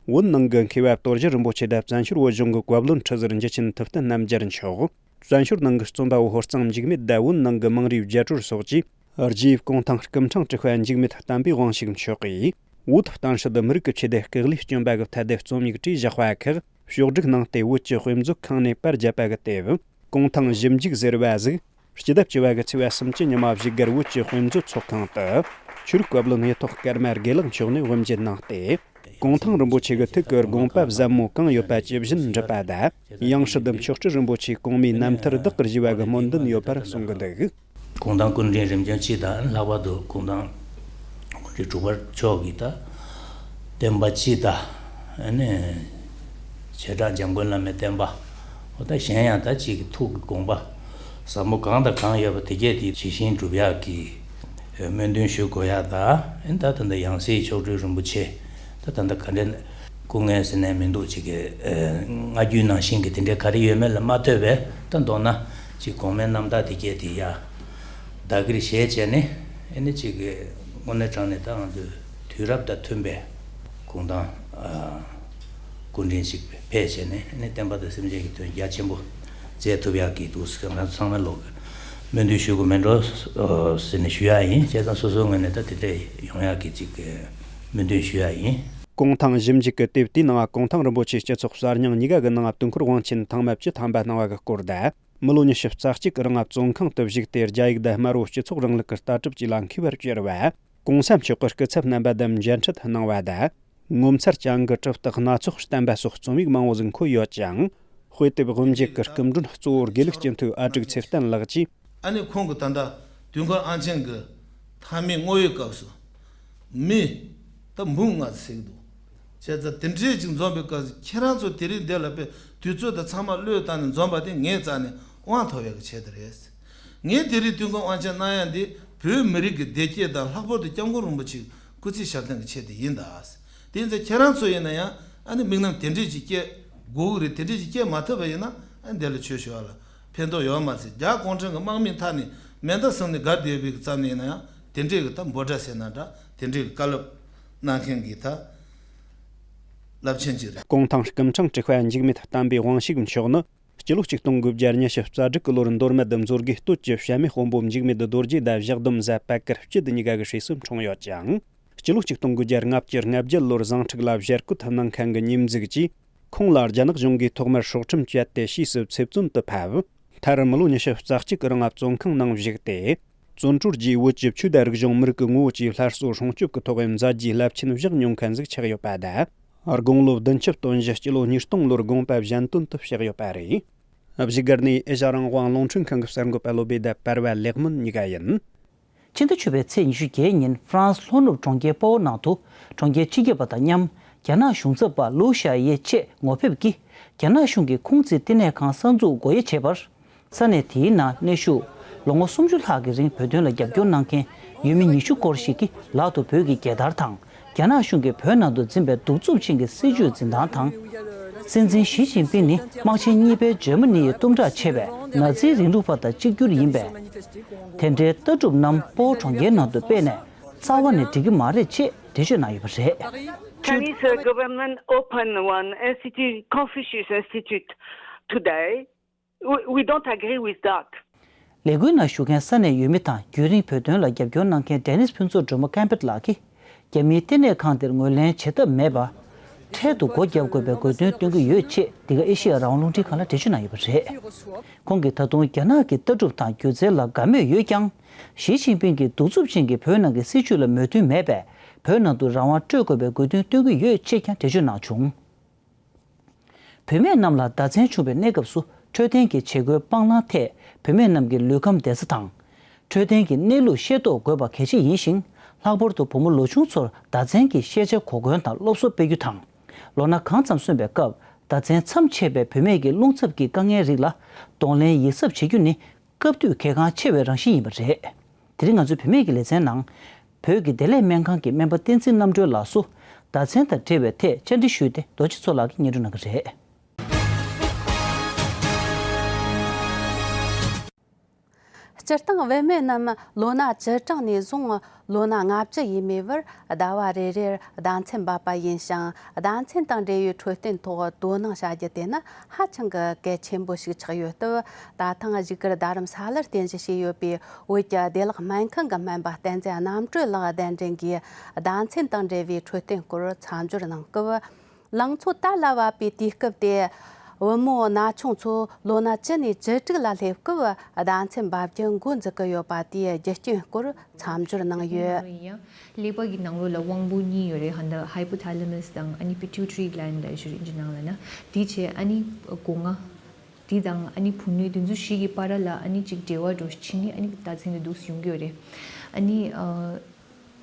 བོད་ནང་གི་མཁས་པ་རྡོ་རྗེ་རིན་པོ་ཆེ་དང་བཙན་བྱོལ་བོད་གཞུང་གི་བཀའ་བློན་ཁྲི་ཟུར་འཇུ་ཆེན་ཐུབ་བསྟན་རྣམ་རྒྱལ་མཆོག་བཙན་བྱོལ་ནང་གི་རྩོམ་པ་བོ་ཧོར་གཙང་འཇིགས་མེད་དང་བོད་ནང་གི་དམངས་རིགས་རྒྱ་གྲོལ་སོགས་ཀྱིས་རྗེ་ཡབ་གུང་ཐང་སྐུ་ཕྲེང་དྲུག་པ་འཇིགས་མེད་བསྟན་པའི་དབང་ཕྱུག་མཆོག་གིས་བོད་བསྟན་སྲིད་མི་རིགས་ཀྱི་ཆེད་དུ་སྐུ་ལུས་སྐྱོན་པ་གི་ཐད་དུ་རྩོམ་ཡིག་བྲིས་བཞག་པ་ཁག་ཕྱོགས་བསྒྲིགས་གནང་སྟེ་བོད་ཀྱི་དཔེ་མཛོད་ཁང་ནས་པར་བརྒྱབ་པ་གི་དེབ་གུང་ཐང་ཞིབ་འཇུག་ཟེར་བ་ཟིག་སྤྱི་ཟླ་བཅུ་པ་གི་ཚེས་པ་སུམ་ཅུ་ཉི་མ་བཞུགས་སྒར་བོད་ཀྱི་དཔེ་མཛོད་ཚོགས་ཁང་དུ་ཆོས་རིག་བཀའ་བློན་ཡེ་ཐོག་ཀརྨ་དགེ་ལེགས་མཆོག་ནས་དབུ་འབྱེད་གནང་སྟེ། གུང་ཐང་རིན་པོ་ཆེ་གི་ཐུགས་ཀྱི་དགོངས་པ་ཟབ་མོ་གང་ཡོད་པ་ཇི་བཞིན་འགྲུབ་པ་དང་། ཡང་སྲིད་དུ་མཆོག་སྤྲུལ་རིན་པོ་ཆེའི་གོང་མའི་རྣམ་ཐར་བདག་གིར་བཞེས་པ་གི་སྨོན་འདུན་ཡོད་པར་གསུང་གི་འདུག་གུང་ཐང་སྐུ་ཕྲེང་རིམ་བྱོན་སྤྱི་དང་ལྷག་པར་དུ་གུང་ཐང་སྐུ་ཕྲེང་དྲུག་པ་མཆོག་གི་ད་བསྟན་པ་སྤྱི་དང་ཨ་ནི་བྱེ་བྲག་འཇམ་མགོན་བླ་མའི་བསྟན་པ་འོ་ད་གཞན་ཡང་ད་ཅིག་གི་ཐུགས་ཀྱི་དགོངས་པ་ཟབ་མོ་གང་དང་གང་ཡོད་པ་དེ་གས་དེ་ཇི་བཞིན་སྒྲུབ་ཡག་གི་སྨོན་འདུན་ཞུ་དགོས་ཡག་དང་ཨ་ནི་ད་ད་ལྟ་ཡང་སྲིད་མཆོག་སྤྲུལ་རིན་པོ་ཆེ་ད་ད་ལྟ་ག་འདྲ་སྐུ་ངལ་ཟེར་ནས་མི་འདུག་ཅིག་གི་སྔ་རྒྱུན་ནང་བཞིན་གྱི་དེ་འདྲའི་ག་རེ་ཡོད་མེད་ལ་མ་ལྟོས་པའི་ད་མདོར་ན་ཅིག་གོང་མའི་རྣམ་ཐར་དེ་སྐད་དེ་ཡ་བདག་གིར་བཞེས་བྱས་ནས་ཨེ་ནི་ཅིག་གི་དངོས་གནས་དྲང་གནས་ད་ང་ཚོས་དུས་རབས་དང་མཐུན་པའི་གུང་ཐང་སྐུ་ཕྲེང་ཞིག་ཕེབས་བྱས་ནས་ཨེ་ནི་བསྟན་པ་དང་སེམས་ཅན་གྱི་དོན་རྒྱ་ཆེན་པོ་མཛད་ཐུབ་ཡག་གི་འདུག་ཟེར་ང་ཚོ་ཚང་མའི་ལོག་གི་སྨོན་འདུན་ཞུ་དགོས་མེད་འགྲོ་ཟེར་ནས་ཞུ་ཡག་ཡིན། བྱས་ཙང་སོ་སོའི་ངོས་ནས་ད་དེ་འདྲ་ཡོང་ཡག་གི་ཅིག་གི་སྨོན་འདུན་ཞུ་ཡག་ཡིན། གུང་ཐང་ཞིབ་འཇུག་གི་དེབ་དེའི་ནང་གུང་ཐང་རིན་པོ་ཆེའི་སྤྱི་ཚོགས་གསར་རྙིང་གཉིས་ཀ་གི་ནང་དུས་འཁོར་དབང་ཆེན་ཐང་མ་བཅུ་ཐམ་པ་གནང་བ་གི་སྐོར་དང་། མི་ལོ་ཉི་ཤུ་རྩ་གཅིག་གི་རིང་བཙོན་ཁང་དུ་བཞུགས་ཏེ་རྒྱ་ཡིག་དང་དམར་བོ་སྤྱི་ཚོགས་རིང་ལུགས་ཀྱི་ལྟ་གྲུབ་བཅས་ལ་མཁས་པར་གྱུར་བ། གོང་ས་མཆོག་གི་སྐུ་ཚབ་རྣམ་པ་དང་མཇལ་འཕྲད་གནང་བ་དང་། ངོ་མཚར་ཅན་གྱི་གྲུབ་རྟགས་སྣ་ཚོགས་བསྟན་པ་སོགས་རྩོམ་ཡིག་མང་བོ་ཟིག་འཁོད་ཡོད་ཅིང་། དཔེ་དེབ་དབུ་འབྱེད་ཀྱི་སྐུ་མགྲོན་གཙོ་བོ་དགེ་ལུགས་སྤྱི་འཐུས་ཨ་དྲུག་ཚེ་བརྟན་ལགས་ཀྱིས། ཨ་ནི་ཁོང་གིས་ད་ལྟ་དུས་འཁོར་དབང་ཆེན་གྱི་ཐང་མའི་དངོས་ཡོད་སྐབས་སུ་མི་ད་འབུམ་ལྔ་ཟེར་གྱི་འདུག་བྱས་ཙང་དེ་འདྲའི་ཅིག་འཛོམས་པའི་སྐབས་སུ་ཁྱེད་རང་ཚོ་དེ་རིང་འདིར་ལ་དཔེ་དུས་ཚོད་དང་ཚང་མ་བློས་བཏང་ནས་འཛོམས་པ་དེ་ངའི་རྩ་ནས་དབང་ཐོབ་ཡག་གི་ཆེད་དུ་རེད། ངས་དེ་རིང་དུས་འཁོར་དབང་ཆེན་གནང་ཡག་འདི་བོད་མི་རིགས་ཀྱི་བདེ་སྐྱིད་དང་ལྷག་པར་དུ་སྐྱབས་མགོན་རིན་པོ་ཆེའི་སྐུ་ཚེ་ཞབས་བརྟན་གྱི་ཆེད་དུ་ཡིན་ད། དེ་ཡིན་ཙང་ཁྱེད་རང་ཚོ་ཡིན་ན་ཡང་ཨ་ནི་དམིགས་རྣམ་དེ་འདྲས་ཅིག་སྐྱེ་དགོས་ཀྱི་རེད། དེ་འདྲས་ཅིག་སྐྱེ་མ་ཐུབ་པ་ཡིན་ན་ཨ་ནི་འདི་ལ་ཆོས་ཞུ་བ་ལ་ཕན་ཐོགས་ཡོད་མ་རེད། རྒྱ་གུང་ཁྲན་གྱི་དམག་མིའི་མཐའ་ནས་མེ་མདའ་བཟུང་ནས་སྒར་བསྡད་པའི་ཙམ་ནས་ཡིན་ན་ཡང་དེ་འདྲས་ཀྱི་ད་འབོད་སྒྲ་ཟེར་ན་འདྲ་དེ་འདྲས་ཀྱི་བཀའ་སློབ་གནང་མཁན་གྱི་ད་རླབས་ཆེན་ཅིག་རེད། གུང་ཐང་སྐུ་ཕྲེང་དྲུག་པ་འཇིགས་མེད་བསྟན་པའི་དབང་ཕྱུག་མཆོག་ནི། སྤྱི་ལོ་གཅིག་སྟོང་དགུ་བརྒྱ་ཉི་ཤུ་རྩ་དྲུག་གི་ལོར་མདོ་སྨད་དུ་མཛོད་དགེ་སྟོད་ཀྱི་བྱམས་མེད་དཔོན་པོ་འཇིགས་མེད་རྡོ་རྗེ་དང་བཞག་སྡོམ་བཟའ་བར་དཀར་སྐྱིད་གཉིས་ཀ་གི་སྲས་སུ་འཁྲུངས་ཡོད་ཅིང་། སྤྱི་ལོ་གཅིག་སྟོང་དགུ་བརྒྱ་ལྔ་བཅུ་ང་བརྒྱད་ལོར་ཟིང་འཁྲུག་ལ་བཞེས་སྐུལ་ཐུབ་གནང་མཁན་གྱི་ཉེས་འཛུགས་ཀྱིས་ཁོང་ལ་རྒྱ་ནག་གཞུང་གིས་ཐོག་མར་སྲོག་ཁྲིམས་བཅད་དེ་ཕྱིས་སུ་ཚེ་བཙོན་དུ་ཕབ། མཐར་མི་ལོ་ཉི་ཤུ་རྩ་གཅིག་གི་རིང་བཙོན་ཁང་ནང་བཞུགས་ཏེ། བཙོན་གྲོལ་རྗེས་བོད་ཀྱི་ཆོས་དང་རིག་གཞུང་མི་རིགས་ཀྱི་ངོ་བོ་བཅས་སླར་གསོ་སྲུང་སྐྱོབ་ཀྱི་ཐོག་མཛད་རྗེས་རླབས་ཆེན་བཞག་མྱོང་མཁན་ཟིག་ཆགས་ཡོད་པ་དང་། དགུང་ལོ་བདུན་ཅུ་སྟོན་བཞི་སྤྱི་ལོ་ཉིས་སྟོང་ལོར་དགོངས་པ་གཞན་དོན་དུ་གཤེགས་ཡོད་པ་རེད། བཞུགས་སྒར་ནས་ཨེ་ཤ་རང་དབང་རླུང་འཕྲིན་ཁང་གི་གསར་འགོད་པ་བློ་བྷེ་དང་པར་བ་ལེགས་སྨོན་གཉིས་ཀ་ཡིན། ཕྱི་ཟླ་བཅུ་པའི་ཚེས་ཉི་ཤུ་བརྒྱད་ཉིན་ཧྥ་རན་སི་ལྷོ་ནུབ་གྲོང་ཁྱེར་པོ་ནང་དུ་གྲོང་ཁྱེར་སྤྱི་ཁྱབ་པ་དང་མཉམ་རྒྱ་ནག་གཞུང་ཚབ་པ་ལུའུ་ཞའེ་ཆེད་ངོ་ཕེབས་ཀྱིས་རྒྱ་ནག་གཞུང་གིས་ཁུང་ཙི་བསྟི་གནས་ཁང་གསར་འཛུགས་སྒོ་དབྱེ་བྱས་པར། ས་གནས་དེའི་ནང་གནས་བཞུགས་ ལོ་ངོ་སུམ་ཅུ་ལྷག་གི་རིང་བོད་དོན་ལ་རྒྱབ་སྐྱོར་གནང་མཁན་ཡུལ་མི་ཉི་ཤུ་སྐོར་ཞིག་གིས་ལག་ཏུ་བོད་ཀྱི་རྒྱལ་དར་དང་། རྒྱ་ནག་གཞུང་གིས་བོད་ནང་དུ་འཛིན་པའི་གདུག་རྩུབ་ཅན་གྱི་སྲིད་བྱུས་འཛིན་སྟངས་དང་། སྲིད་འཛིན་ཞི་ཅིན་ཕིང་ནི་དམག་ཆེན་གཉིས་པའི་འཇར་མ་ནི་ཡི་གཏུམ་དྲག་ཆེ་བའི་ནཱ་ཛིའི་རིང་ལུགས་པ་དང་གཅིག་གྱུར་ཡིན་པས། དེ་འདྲའི་ལྟ་གྲུབ་རྣམས་སྤོ་བོ་གྲོང་ཁྱེར་ནང་དུ་སྤེལ་ནས་རྩ་བ་ནས་འགྲིག་གི་མ་རེད་ཅེས་འགྲེལ་བརྗོད་གནང་ཡོད་པ་རེད། Chinese uh, government opened one institute, Confucius Institute, today. We, we don't agree with that. ལས་འགུལ་ནང་ཞུགས་མཁན་ས་གནས་ཡུལ་མི་དང་རྒྱུན་རིང་བོད་དོན་ལ་རྒྱབ་སྐྱོར་གནང་མཁན་ཌེ་ནིས་ཕུན་ཚོགས་སྒྲོལ་མ་ཀམ་པེད་ལགས་ཀྱིས། རྒྱ་མིའི་ལྟེ་གནས་ཁང་དེར་ངོས་ལེན་བྱེད་ཐབས་མེད་པར། འཕྲལ་དུ་སྒོ་བརྒྱབ་དགོས་པའི་དགོས་འདུན་བཏོན་གྱི་ཡོད་ཅེས་འདི་ག་ཨེ་ཤེ་ཡ་རང་དབང་རླུང་འཕྲིན་ཁང་ལ་འགྲེལ་བརྗོད་གནང་ཡོད་པ་རེད། ཁོང་གིས་ད་དུང་རྒྱ་ནག་གི་ལྟ་གྲུབ་དང་སྒྱུ་རྩལ་ལ་དགའ་མོས་ཡོད་ཀྱང་། ཞི་ཅིན་ཕིང་གི་གདུག་རྩུབ་ཅན་གྱི་བོད་ནང་གི་སྲིད་བྱུས་ལ་མོས་མཐུན་མེད་པས། བོད་ནང་དུ་རང་དབང་སྤྲོད་དགོས་པའི་དགོས་འདུན་བཏོན་གྱི་ཡོད་ཅེས་ཀྱང་འགྲེལ་བརྗོད་གནང་བྱུང་། བུད་མེད་རྣམས་ལ་ཟླ་མཚན་བྱུང་བའི་གནས་སྐབས་སུ་འཕྲོད་བསྟེན་གྱི་བྱེད་སྒོའི་སྤང་བླང་ཐད་བུད་མེད་རྣམས་ཀྱི་ལུས་ཁམས་བདེ་ས་དང་། འཕྲོད་བསྟེན་གྱི་གནས་ལུགས་ཤེས་རྟོགས་དགོས་པ་གལ་ཆེ་ཡིན་ཞིང་། ལྷག་པར་དུ་བུ་མོ་ལོ་ཆུང་ཚོར་ཟླ་མཚན་གྱི་ཤེས་བྱ་གོ་སྐོན་དང་སློབ་གསོ་སྤེལ་རྒྱུ་དང་། ལོ་ན་གང་ཙམ་སོན་པའི་སྐབས་ཟླ་མཚན་མཚམས་ཆད་པའི་བུད་མེད་ཀྱི་རླུང་འཚུབ་ཀྱི་དཀའ་ངལ་རིགས་ལ་གདོང་ལེན་ཡིད་གཟབ་བྱེད་རྒྱུ་ནི། སྐབས་དུས་གལ་འགངས་ཆེ་བའི་རང་བཞིན་ཡིན་པ་རེད། དེ་རིང་ང་ཚོའི་བུད་མེད་ཀྱི་ལེ་ཚན་ནང་། བོད་ཀྱི་བདེ་ལེགས་སྨན་ཁང་གི་སྨན་པ་བསྟན་འཛིན་རྣམ་གྲོལ་ལགས་སུ། ཟླ་མཚན་དང་འབྲེལ་བའི་ཐད་བཅར་འདྲི་ཞུས་ཏེ་རྡོ་རྗེ་མཚོ་ལགས་ཀྱིས་སྙན་སྒྲོན་གནང་གི་རེད། སྤྱིར་བཏང་བུད་མེད་རྣམས་ལོ་ན་བཅུ་གྲངས་ནས་བཟུང་ལོ་ན་ལྔ་བཅུ་ཡས་མས་བར་ཟླ་བ་རེ་རེར་ཟླ་མཚན་འབབ་པ་ཡིན་ཞིང་། ཟླ་མཚན་དང་འབྲེལ་བའི་འཕྲོད་བསྟེན་ཐོག་དོ་སྣང་བྱ་རྒྱུ་དེ་ནི་ཧ་ཅང་གི་གལ་ཆེན་པོ་ཞིག་ཆགས་ཡོད་སྟབས། ད་ཐེངས་བཞུགས་སྒར་རྡ་རམ་ས་ལར་རྟེན་གཞི་བྱས་ཡོད་པའི་བོད་ཀྱི་བདེ་བླག་སྨན་ཁང་གི་སྨན་པ་བསྟན་འཛིན་རྣམ་གྲོལ་ལགས་གདན་འདྲེན་གྱིས་ཟླ་མཚན་དང་འབྲེལ་བའི་འཕྲོད་བསྟེན་སྐོར་མཚམས་སྦྱོར་གནང་སྐབས། ལང་ཚོ་དར་ལ་བབས་པའི་དུས་སྐབས་དེ། བུ་མོ་ན་ཆུང་ཚོ་ལོ་ན་བཅུ་ནས་བཅུ་དྲུག་ལ་སླེབས་སྐབས་ཟླ་མཚན་འབབ་རྒྱུ་འགོ་འཛུགས་ཀྱི་ཡོད་པ་དེའི་རྒྱུ་རྐྱེན་སྐོར་མཚམས་སྦྱོར་གནང་ཡོད། ཡིན་ཡང་། ཀླད་པ་གི་ནང་ལོགས་ལ་དབང་པོ་གཉིས་ཡོད་རེད། ཧ་ད་Hypothalamus དང་ཨ་ནི་Pituitary gland ལབ་ཞུ་རེད་ཨིན་ཇི་ནང་ལ་ན། དེ་བྱས་ཨ་ནི་སྒོ་ང་། དེ་དང་ཨ་ནི་བུ་སྣོད་དེ་ཚོ་བཞི་གི་བར་ལ་ཨ་ནི་ཅིག་འབྲེལ་བ་འགྲོ་ཕྱིན་ནི་ཨ་ནི་ཟླ་མཚན་དེ་འདུག་སེ་ཡོང་གི་ཡོད་རེད། ཨ་ནི་ཨ།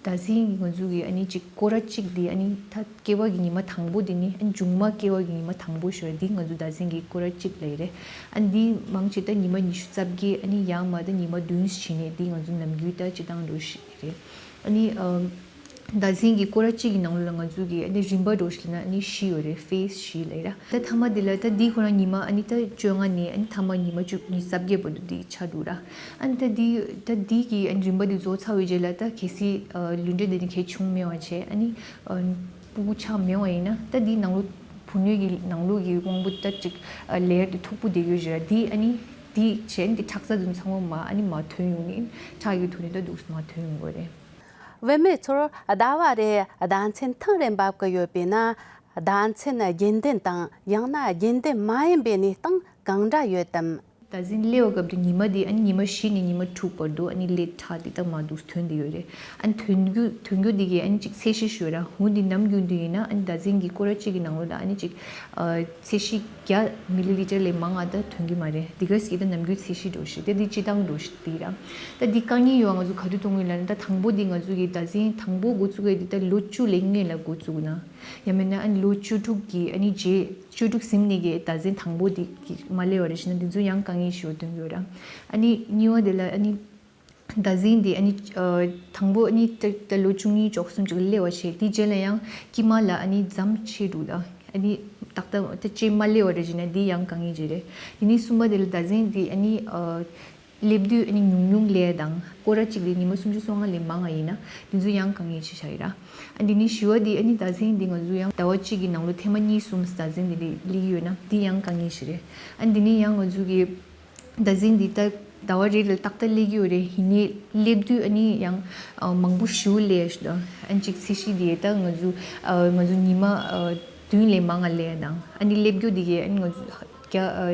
ཟླ་མཚན་གྱི་ང་ཚོ་གི་ཨ་ནི་ཅིག་སྐོར་ར་གཅིག་དེ་ཨ་ནི་ད་སྐྱེ་བ་གི་ཉི་མ་དང་པོ་དེ་ནི་ཨ་ནི་མཇུག་མ་སྐྱེ་བ་གི་ཉི་མ་དང་པོ་ཞུ་ར་དེ་ང་ཚོ་ཟླ་མཚན་གྱི་སྐོར་ར་གཅིག་ལབ་ཡི་རེད། ཨ་ནི་དེ་མང་ཆེ་ད་ཉི་མ་ཉི་ཤུ་རྩ་བརྒྱད་ཨ་ནི་ཡང་མ་ད་ཉི་མ་བདུན་བྱས་ནས་དེ་ང་ཚོ་ནམ་རྒྱུན་ད་སྤྱི་བཏང་འགྲོ་ཞིག་རེད། ཨ་ནི་ཨ། ཟླ་མཚན་གྱི་སྐོར་ར་གཅིག་གི་ནང་ལོགས་ལ་ང་ཚོ་གི་ཨ་ནི་རིམ་པ་འགྲོ་ཞིག་ལ་ན་ཨ་ནི་བཞི་ཡོད་རེད། ཕེ་སི་བཞི་ལབ་ཡི་ར། ད་མཐའ་མ་དེ་ལ་ད་དེ་ཁོ་རང་ཉི་མ་ཨ་ནི་ད་བཅོ་ལྔ་ནས་ཨ་ནི་མཐའ་མ་ཉི་མ་བཅུ་ཉི་ཤུ་རྩ་བརྒྱད་བར་དུ་དེ་ཆགས་འདུག་ར། ཨ་ནི་ད་དེ་ད་དེ་གི་ཨ་ནི་རིམ་པ་དེ་རྫོགས་ཚར་བའི་རྗེས་ལ་ད་གལ་སྲིད་ཨ་ལུས་འབྲེལ་དེ་ནི་གལ་ཆུང་མེད་པ་བྱས་ཨ་ནི་ཨ་སྤུ་གུ་ཆགས་མེད་པ་ཡིན་ན་ད་དེ་ནང་ལོགས་བུ་སྣོད་ཀྱི་ནང་ལོགས་ཀྱི་དབང་པོ་ད་ཅིག་ཨ་ལེ་ཡར་དེ་མཐུག་པོ་དེ་ཡོད་རེད་ར། དེ་ཨ་ནི་དེ་བྱས་ཨ་ནི་དེ་ཁྲག་རྩ་དེ་ཚང་མ་མ་ཨ་ནི་མ་ཐོན་ཡོང་ནི་ཁྲག་གི་ཐོག་ནས་ད་འདུག་སེ་མ་ཐོན་ཡོང་གི་རེད། བུད་མེད་ཚོར་ཟླ་བ་རེར་ཟླ་མཚན་ཐེངས་རེ་འབབ་ཀྱི་ཡོད་པས་ན། ཟླ་མཚན་རྒྱུན་ལྡན་དང་ཡང་ན་རྒྱུན་ལྡན་མ་ཡིན་པའི་གནས་སྟངས་གང་འདྲ་ཡོད་དམ། ཟླ་མཚན་སླེབས་པའི་སྐབས་དུ་ཉི་མ་དེ་ཨ་ནི་ཉི་མ་བཞི་ནས་ཉི་མ་དྲུག་བར་དུ་ཨ་ནི་ཀླད་ཁྲག་དེ་ད་མར་འདུག་སེ་ཐོན་བསྡད་ཡོད་རེད། ཨ་ནི་ཐོན་རྒྱུ་ཐོན་རྒྱུ་དེ་གས་ཨ་ནི་ཅིག་ཚད་གཞི་ཞུ་ར་འོ་འདི་ནམ་རྒྱུན་དུ་ཡིན་ན་ཨ་ནི་ཟླ་མཚན་གྱི་སྐོར་ར་གཅིག་གི་ནང་ལོགས་ལ་ཨ་ནི་ཅིག་ཨ་ཚད་གཞི་བརྒྱ་མི་ལི་ལི་ཊར་ལས་མང་ང་ད་ཐོན་གྱི་མ་རེད། འདི་ག་ཟེར་གྱི་ད་ནམ་རྒྱུན་ཚད་གཞི་འགྲོ་ཞིག་དེ་འདི་སྤྱི་བཏང་འགྲོ་ཞིག་དེ་ར། ད་འདི་དཀའ་ངལ་ཡོད་ང་ཚོ་ག་དུས་མཐོང་གི་ལབ་ན་ད་དང་པོ་འདི་ང་ཚོ་གི་ཟླ་མཚན་དང་པོ་འགོ་བཙུགས་ཡ་འདི་ད་ལོ་བཅུ་ལས་སྔོན་ལ་འགོ་བཙུགས་ན་ཡང་མིན་ན་ཨ་ནི་ལོ་བཅུ་དྲུག་གི་ཨ་ནི་རྗེས་བཅུ་དྲུག་ཟིན་ནས་གི་ཟླ་མཚན་དང་པོ་འདི་གི་མ་སླེབས་པ་རེད་ཞེ་ན་འདི་ཚོ་ཡང་དཀའ་ངལ་ཞིག་ཡོད་དོན་ཡོད་ར། ཨ་ནི་གཉིས་པ་འདི་ལ་ཨ་ནི། ཟླ་མཚན་འདི་ཨ་ནི་ཨ་དང་པོ་ཨ་ནི་ད་ད་ལོ་བཅུ་གཉིས་བཅུ་གསུམ་ཅིག་སླེབས་པ་བྱས་དེའི་རྗེས་ལ་ཡང་དཀྱིལ་མ་ལ་ཨ་ནི་མཚམས་ཆད་འདུག་ད་ཨ་ནི་ཏག་ཏག་ད་ཅེས་མ་སླེབས་པ་རེད་ཅེ་ན་འདི་ཡང་དཀའ་ངལ་ཅིག་རེད། དེ་ནས་གསུམ་པ་དེ་ལ་ཟླ་མཚན་འདི་ཨ་ནི་ཨ་སླེབས་དུས་ཨ་ནི་ཉུང་ཉུང་སླེབས་དང་སྐོར་ར་གཅིག་ལ་ཉི་མ་སུམ་ཅུ་སོ་ལྔ་ལས་མང་བ་ཡིན་ན་འདི་ཚོ་ཡང་དཀའ་ངལ་ཅིག་ཆགས་ཡོད་ར། ཨ་འདི་ནས་བཞི་པ་འདི་ཨ་ནི་ཟླ་མཚན་འདི་ང་ཚོ་ཡང་ཟླ་བ་གཅིག་གི་ནང་ལོ་ཐེངས་མ་གཉིས་གསུམ་ཟླ་མཚན་འདི་ལ་སླེབས་ཀྱི་ཡོད་ན་འདི་ཡང་དཀའ་ངལ་ཞིག་རེད། ཨ་འདི་ནས་ཡང་ང་ཚོ་གི་ཟླ་མཚན་འདི་ད་ཟླ་བ་རེ་རེ་ལ་ཏག་ཏག་སླེབས་ཀྱི་ཡོད་རེད། ཡིན་ནའི་སླེབས་དུས་ཨ་ནི་ཡང་ཨ་མང་པོ་ཞེ་པོ་སླེབས་ཡ་ཞིག་དང་ཨ་ནི་གཅིག་ཚད་གཞི་འདི་ད་ང་ཚོ་ཨ་ང་ཚོ་ཉི་མ་ཨ་བདུན་ལས་མང་ང་སླེབས་ཡ་དང་ཨ་ནི་སླེབས་རྒྱུ་འདི་གས་ཨ་ནི་ང་ཚོ་བརྒྱ་ཨ་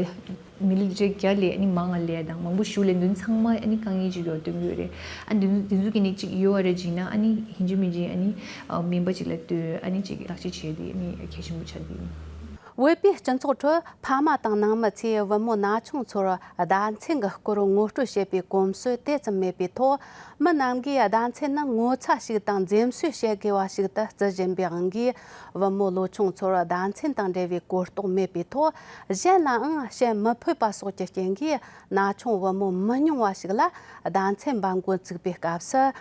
མི་ལི་ལི་ཊར་བརྒྱ་ལས་ཨ་ནི་མང་ང་སླེབས་ཡ་དང་མང་པོ་ཞེ་པོ་སླེབས་འདུག་ཚང་མ་ཨ་ནི་དཀའ་ངལ་ཅིག་ཡོད་དོན་ཡོད་རེད། ཨ་འདི་འདི་ཚོ་གི་ནི་གཅིག་ཡོད་པ་རེད་ཅིག་ན་ཨ་ནི་ཡིན་གཅིག་མིན་གཅིག་ཨ་ནི་ཨ་སྨན་པ་ཅིག་ལ་ལྟོས་ཨ་ནི་གཅིག་བརྟག་དཔྱད་བྱས་ཏེ་ཨ་ནི་གལ་ཆེན་པོ་ཆགས་ཀྱི་ཡིན། བོད་པའི་སྤྱི་ཚོགས་ཁྲོད་ཕ་མ་དང་ནང་མི་ཚོས་བུ་མོ་ན་ཆུང་ཚོར་ཟླ་མཚན་གྱི་སྐོར་ངོ་སྤྲོད་བྱེད་པའི་གོམས་སྲོལ་དེ་ཙམ་མེད་པའི་ཐོག་མི་རྣམས་ཀྱིས་ཟླ་མཚན་ནི་ངོ་ཚ་ཞིག་དང་འཛེམ་ཟོན་བྱེད་དགོས་པ་ཞིག་ཏུ་བརྩི་བཞིན་པའི་དབང་གིས། བུ་མོ་ལོ་ཆུང་ཚོར་ཟླ་མཚན་དང་འབྲེལ་བའི་གོ་རྟོགས་མེད་པའི་ཐོག་གཞན་ལའང་བཤད་མི་ཕོད་པ་སོགས་ཀྱི་རྐྱེན་གྱིས། ན་ཆུང་བུ་མོ་མི་ཉུང་བ་ཞིག་ལ་ཟླ་མཚན་འབབ་འགོ་ཚུགས་པའི་སྐབས་སུ།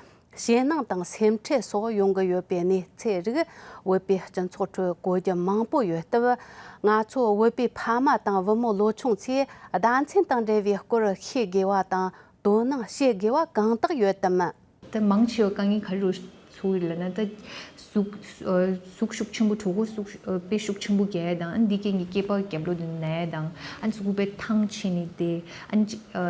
ཞེད་སྣང་དང་སེམས་ཁྲལ་སོགས་ཡོང་གི་ཡོད་པའི་གནས་ཚུལ་རིགས་བོད་པའི་སྤྱི་ཚོགས་ཁྲོད་གོ་རྒྱུ་མང་པོ་ཡོད་སྟབས། ང་ཚོ་བོད་པའི་ཕ་མ་དང་བུ་མོ་ལོ་ཆུང་ཚོས་ཟླ་མཚན་དང་འབྲེལ་བའི་སྐོར་ཤེས་དགོས་པ་དང་དོ་སྣང་བྱེད་དགོས་པ་གང་དག་ཡོད་དམ། ད་མང་ཆེ་བ་དཀའ་ངལ་ག་རེ་རུ་ཚུགས་ཡོད་ལབ་ན། ད་ཟུག་ཨ་ཟུག་ཤུགས་ཆེན་པོ། གྲོད་ཁོག་ཟུག་ཨ་དཔེ་ཤུགས་ཆེན་པོ་རྒྱག་ཡ་དང་། ཨ་ནི་འདི་སྐད་ངའི་སྐེད་པ་རྒྱབ་ལོགས་དེ་ན་ཡ་དང་། ཨ་ནི་གཟུགས་པོ་དཔེ་ཐང་ཆད་ནས་བསྡད། ཨ་ནི་ཅིག་ཨ་